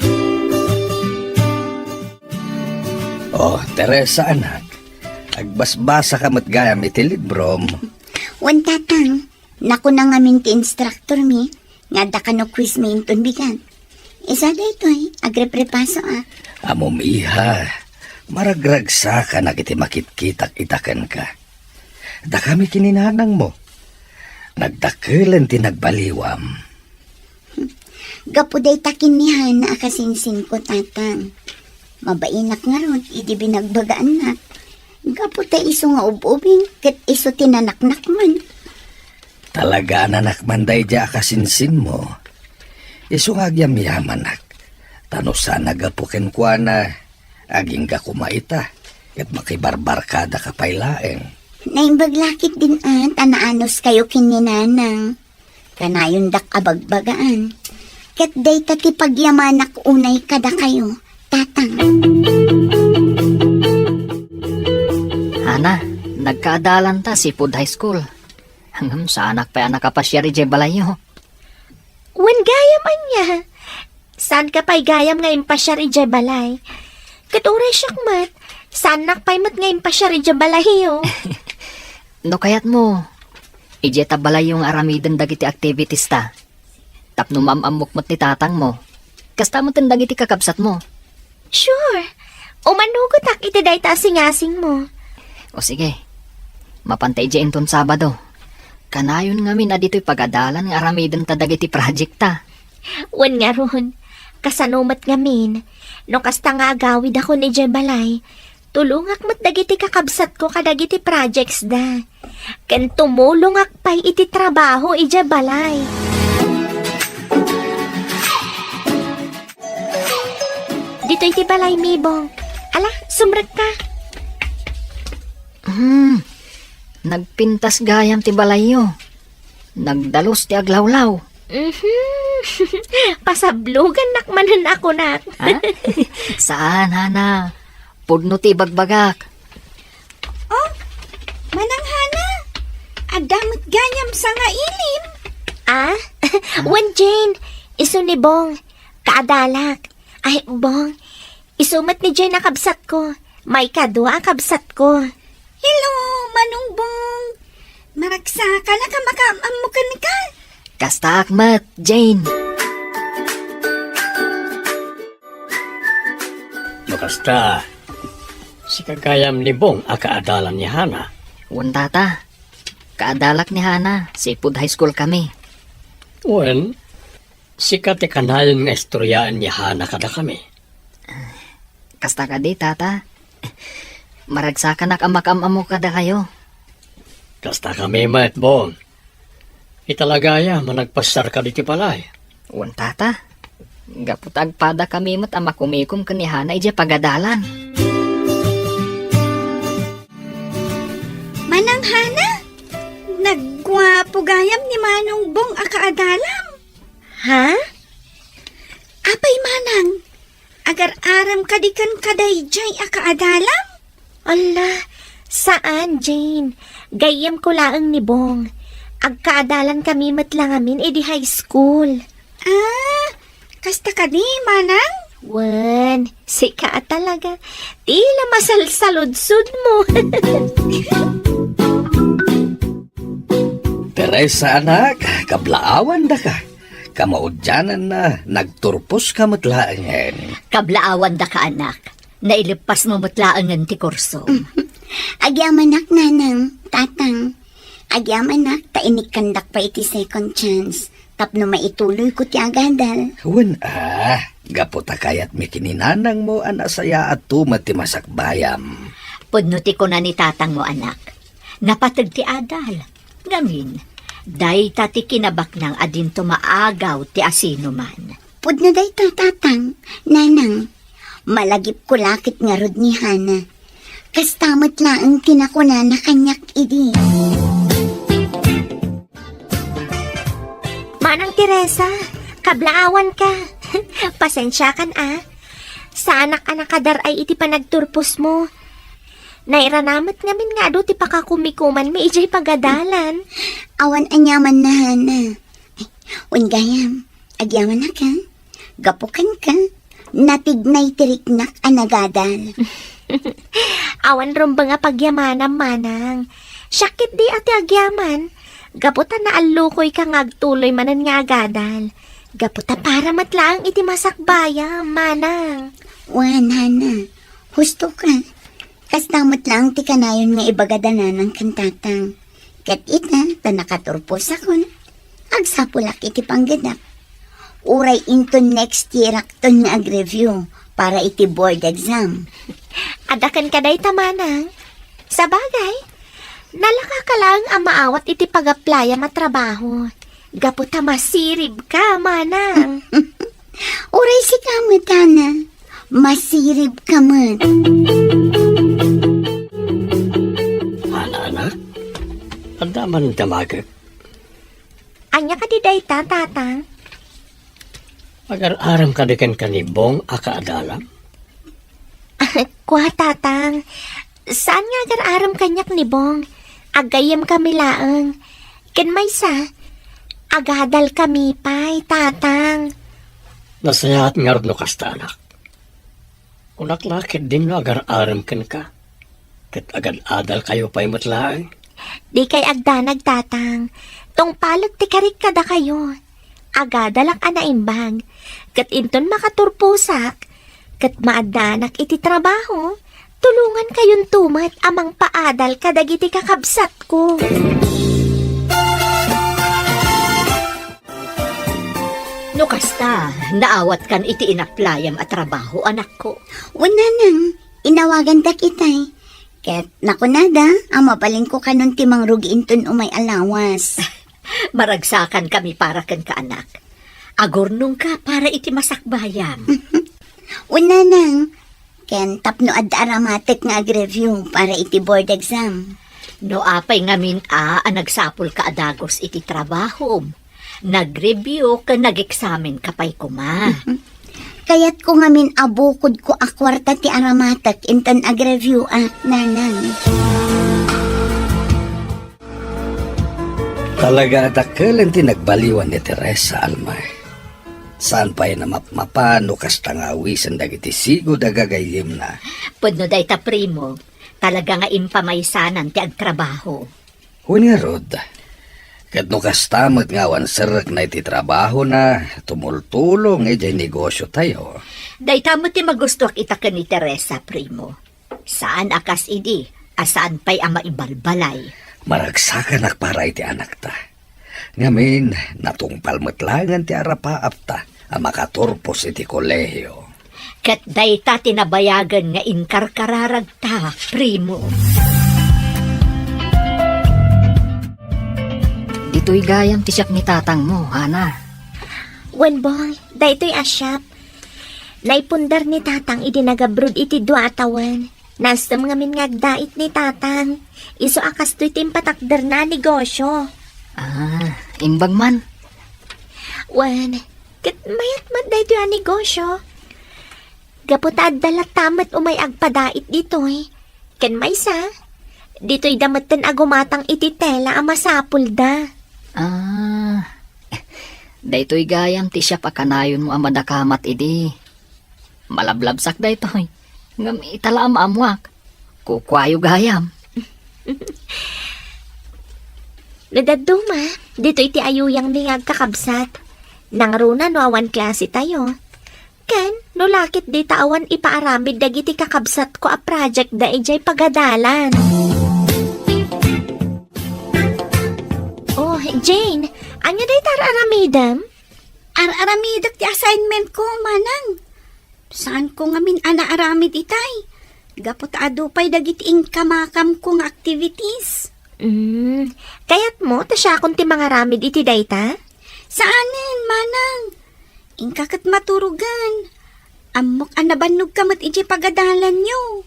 Oh, Teresa, anak. Agbasbasa ka met gayam iti librom. Wen, Tatang, nakuna ngamin ti instructor mi, nga adda kano quiz mi inton bigat. Isu daytoy, agreprepasoak. Ammom, iha, maragragsakanak iti makitkitak ita kenka. Dakami ken ni nanangmo. Nagdakelen ti nagbaliwam. Gapu dayta ken ni Hana a kasinsinko, Tatang. Mabainak ngarud idi binagbagaannak. Gapu ta isu nga ub-ubing ket isu ti nanaknakman. Talaga a nanakman daydiay a kasinsinmo. Isu nga agyamyamanak. Ta no saan a gapu kenkuana, agingga koma ita, ket makibarbarkadaka pay laeng. Naimbag la ketdin a ta naanuskayo ken ni Nanang. Kanayondak a bagbagaan. Ket dayta ti pagyamanak unay kadakayo, Tatang. Hana, nagkaadalanta sipud high school. Ngem saanak pay a nakapasiar idiay balayyo. Wen gayam ania? Saanka pay gayam nga impasiar idiay balay. Ket uray siak met, saannak pay met nga impasiar idiay balayyo. No kayatmo, idiay ta balayyo nga aramiden dagiti activities ta. Tapno maam-ammok met ni tatangmo. Kasta met ken dagiti kakabsatmo. Sure. Umanugotak iti dayta a singasingmo. O sige. Mapanta idiay inton Sabado. Kanayon ngamin a ditoy pagadalan nga aramidenta dagiti project ta. Wen ngarud, kasano met ngamin, no kasta nga agawidakon idiay balay, tulongak met dagiti kakabsatko kadagiti projects da. Ken tumulongak pay iti trabaho idiay balay. Ditoy ti balay, Mibong. Ala, sumrekka. Hmm, nagpintas gayam ti balayyo. Nagdalus ti aglawlaw. Mhm. Pasablogannak manen a kunak. Ha? Saan, Hana. Pudno ti ibagbagak. Oh, Manang Hana, adda met gayam sangailim. Ah? Wen, Jane, isu ni Bong, kaadalak. Ay, Bong, isu met ni Jane a kabsatko, maikadua a kabsatko. Hello, Manong Bong. Maragsakanak a makaam-ammo kenka. Kastaak met, Jane. No kasta, sika gayam ni Bong a kaadalan ni Hana? Wen, Tata. Kaadalak ni Hana, sipud high school kami. Wen, sika ti kanayon nga istoryaen ni Hana kadakami. Kasta kadi, Tata. Maragsakanak a makaam-ammo kadakayo. Kasta kami met, Bong. Ita la gayam a nagpasiarka ditoy balay. Wen, Tata. Gapu ta agpadakami met a makumikom ken ni Hana idiay pagadalan. Manang Hana, nagguapo gayam ni Manong Bong a kaadalam. Ha? Apay, Manang? Agar-aram kadi kenka daydiay a kaadalam? Ala, saan, Jane. Gayyemko laeng ni Bong. Agkaadalan kami met la ngamin idi high school. Ah, kasta kadi, Manang? Wen, sika a talaga. Tila masalsaludsodmo. Teresa, anak, kablaawandaka. Kamaudiananna, nagturposka met laengen. Kablaawandaka, anak. Naileppasmo met laengen ti kursom. Agyamanak, nanang, tatang. Agyamanak ta inikkandak pay iti second chance tapno maituloyko ti agadal. Wen a, gapu ta kayatmi ken ni nanangmo a nasayaat met ti masakbayam. Pudno ti kuna ni tatangmo, anak. Napateg ti adal. Ngamin, dayta ti kinabaknang a dinto maagaw ti asinoman. Pudno dayta, tatang, nanang. Malagipko la ket ngarud ni Hana. Kasta met laeng ti nakunana kaniak idi. Manang Teresa, kablaawanka. Pasensiakan a. Saanak a nakadar-ay iti panagturposmo. Nairanamek ngamin nga adu ti pakakumikumanmi idiay pagadalan. Awan aniamanna, Hana. Ay, wen gayam, agyamanak a. Gapu kenka, natignay ti riknak a nagadal. Awan rumbeng a pagyamanam, manang. Siak ketdi a ti agyaman. Gapu ta naallukoyka nga agtuloy manen nga agadal. Gapu ta para met laeng iti masakbayam, manang. Wen, Hana, husto ka. Kasta met laeng ti kanayon nga ibaga da nanang ken tatang. Ket ita, ta nakaturposakon, agsapulak iti panggedak. Uray inton next year-akton nga ag-review para iti board exam. Adda kenka dayta, manang. Sabagay, nalaka ka laeng a maawat iti pag-applyam a trabaho. Gapu ta masirib ka, manang. Uray sika met, Hana. Masirib ka met. Hana, anak? Adda man damagek? Ania kadi dayta, tatang? Agar-arem kadi kenka ni Bong a kaadalam? Kua, tatang. Saan nga agar-arem kaniak ni Bong? Aggayyemkami laeng. Ken maysa, agadalkami pay, tatang. Nasayaat ngarud no kasta, anak. Kunak la ketdin no agar-arem kenka, ket agad-adalkayo pay met laeng. Dikay agdanag, tatang. Tungpalek ti karik kadakayo. Agadalak a naimbag. Ket inton makaturposak, ket maaddaanak iti trabaho, tulongankayonto met a mangpaadal kadagiti kakabsatko. No kasta, naawatkan iti inaplayam a trabaho, anakko? Wen, nanang, inawagandak itay. Ket nakunada a mabalinko kanon ti mangrugi inton umay a lawas. Maragsakankami para kenka, anak. Agurnongka para iti masakbayam. Wen, nanang, ken tapno adda aramatek nga ag-review para iti board exam. No apay ngamin a, a nagsapulka a dagus iti trabahom, nag-review ken nag-eksamenka pay koma. Kayatko ngamin a bukodko a kuarta ti aramatek inton ag-review a, nanang. Talaga a dakkelen ti nagbaliwan ni Teresa, Alma. Saan pay a mapmapan no kasta nga awisen dagiti sigud a gagayyemna. Pudno dayta, primo. Talaga nga impamaysanan ti agtrabaho. Wen ngarud, ket no kasta met nga awan serrekna iti trabahona, tumultulong idiay negosiotayo. Dayta met ti magustoak ita ken ni Teresa, primo. Saan a kas idi a saan pay a maibalbalay. Maragsakanak para iti anakta. Ngamin, natungpal met laengen ti arapaapta a makaturpos iti kolehio. Ket dayta ti nabayagen nga inkarkararagta, primo. Ditoy gayam ti siak ni tatangmo, Hana. Wen, Bong, daytoy a siak. Naipundar ni tatang idi nagabroad iti dua a tawen. Naasem ngamin nga agdait ni tatang. Isu a kastoy ti impatakderna a negosio. Ah, imbag man. Wen, ket mayat met daytoy a negosio. Gapu ta adda latta met umay agpadait ditoy. Ken maysa, ditoyda metten a gumatang iti tela a masapulda. Ah, daytoy gayam ti siak a kanayonmo a madakamat idi. Malablabsak daytoy. Ngem ita la a maammoak. Kukuayo gayam. No dadduma, ditoy ti ayuyangmi nga agkakabsat. Nangruna no awan klase tayo. Ken, no lakit dita awan ipaaramid dagiti kakabsatko a project da idiay pagadalan. Oh, Jane, ania dayta ar-aramidem? Ar-aramidek ti assignment ko, manang. Saanko ngamin a naaramid itay. Gapu ta adu pay dagiti inkamakamko nga activities. Mm, kayatmo ta siakon ti mangaramid iti dayta? Saanen, manang. Inka ket maturogen. Ammok a nabannogka met idiay pagadalanyo.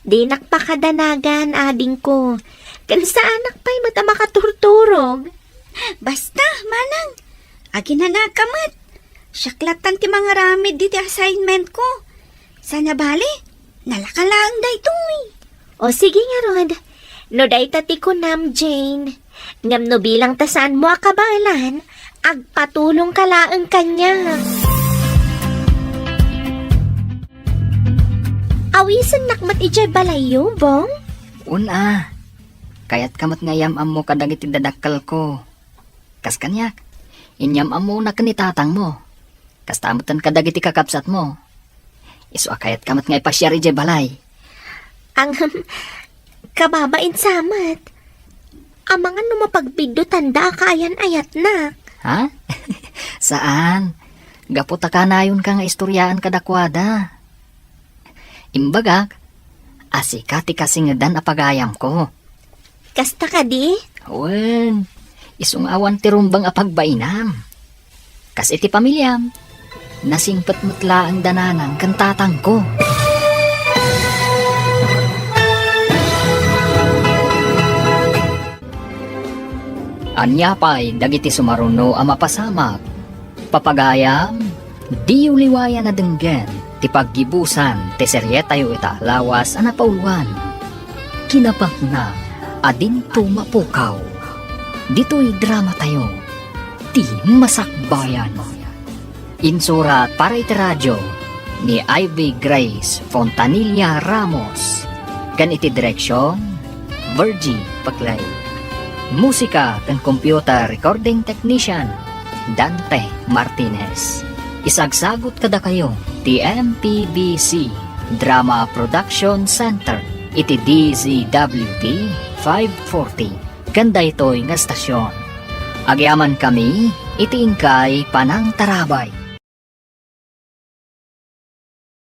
Dinak pakadanagan, adingko. Ken saanak pay met a makaturturog. Basta, manang. Aginanaka met. Siak lattan ti mangaramid diti assignment ko. Sana bale, nalaka laeng daytoy. O sige ngarud, no dayta ti kunam, Jane. Ngem no bilang ta saanmo a kabaelan, agpatulongka laeng kaniak. Awisennak met idiay balayyo, Bong? Una, kayatka met nga iyam-ammo kadagiti dadakkelko. Kas kaniak, inyam-ammona ken ni tatangmo. Kasta metten kadagiti kakabsatmo. Isu a kayatka met nga ipasiar idiay balay. Ang, kababain sa met. Amangan no mapagbiddutanda a kaayan-ayatnak. Ha? Saan. Gapu ta kanayonka nga istoriaan kadakuada. Imbagak, a sika ti kasingedan a pagayamko. Kasta kadi? Wen, isu nga awan ti rumbeng a pagbainam. Kas iti pamiliam, nasingpet met laeng da nanang ken tatangko. Ania pay dagiti sumaruno a mapasamak? Papagayam, diyo liwayan a denggen ti paggibusan ti serietayo ita a lawas a napauluan. Kinapatna a dinto mapukaw. Ditoy dramatayo, ti Masakbayan. Insurat para iti radyo ni Ivy Grace Fontanilla Ramos, ken iti direksion, Virgie Paclay. Musika ken computer recording technician, Dante Martinez. Isagsagut kadakayo ti M P B C Drama Production Center iti D Z W T five forty ken daytoy nga estasion. Agyamankami iti inkay panangtarabay.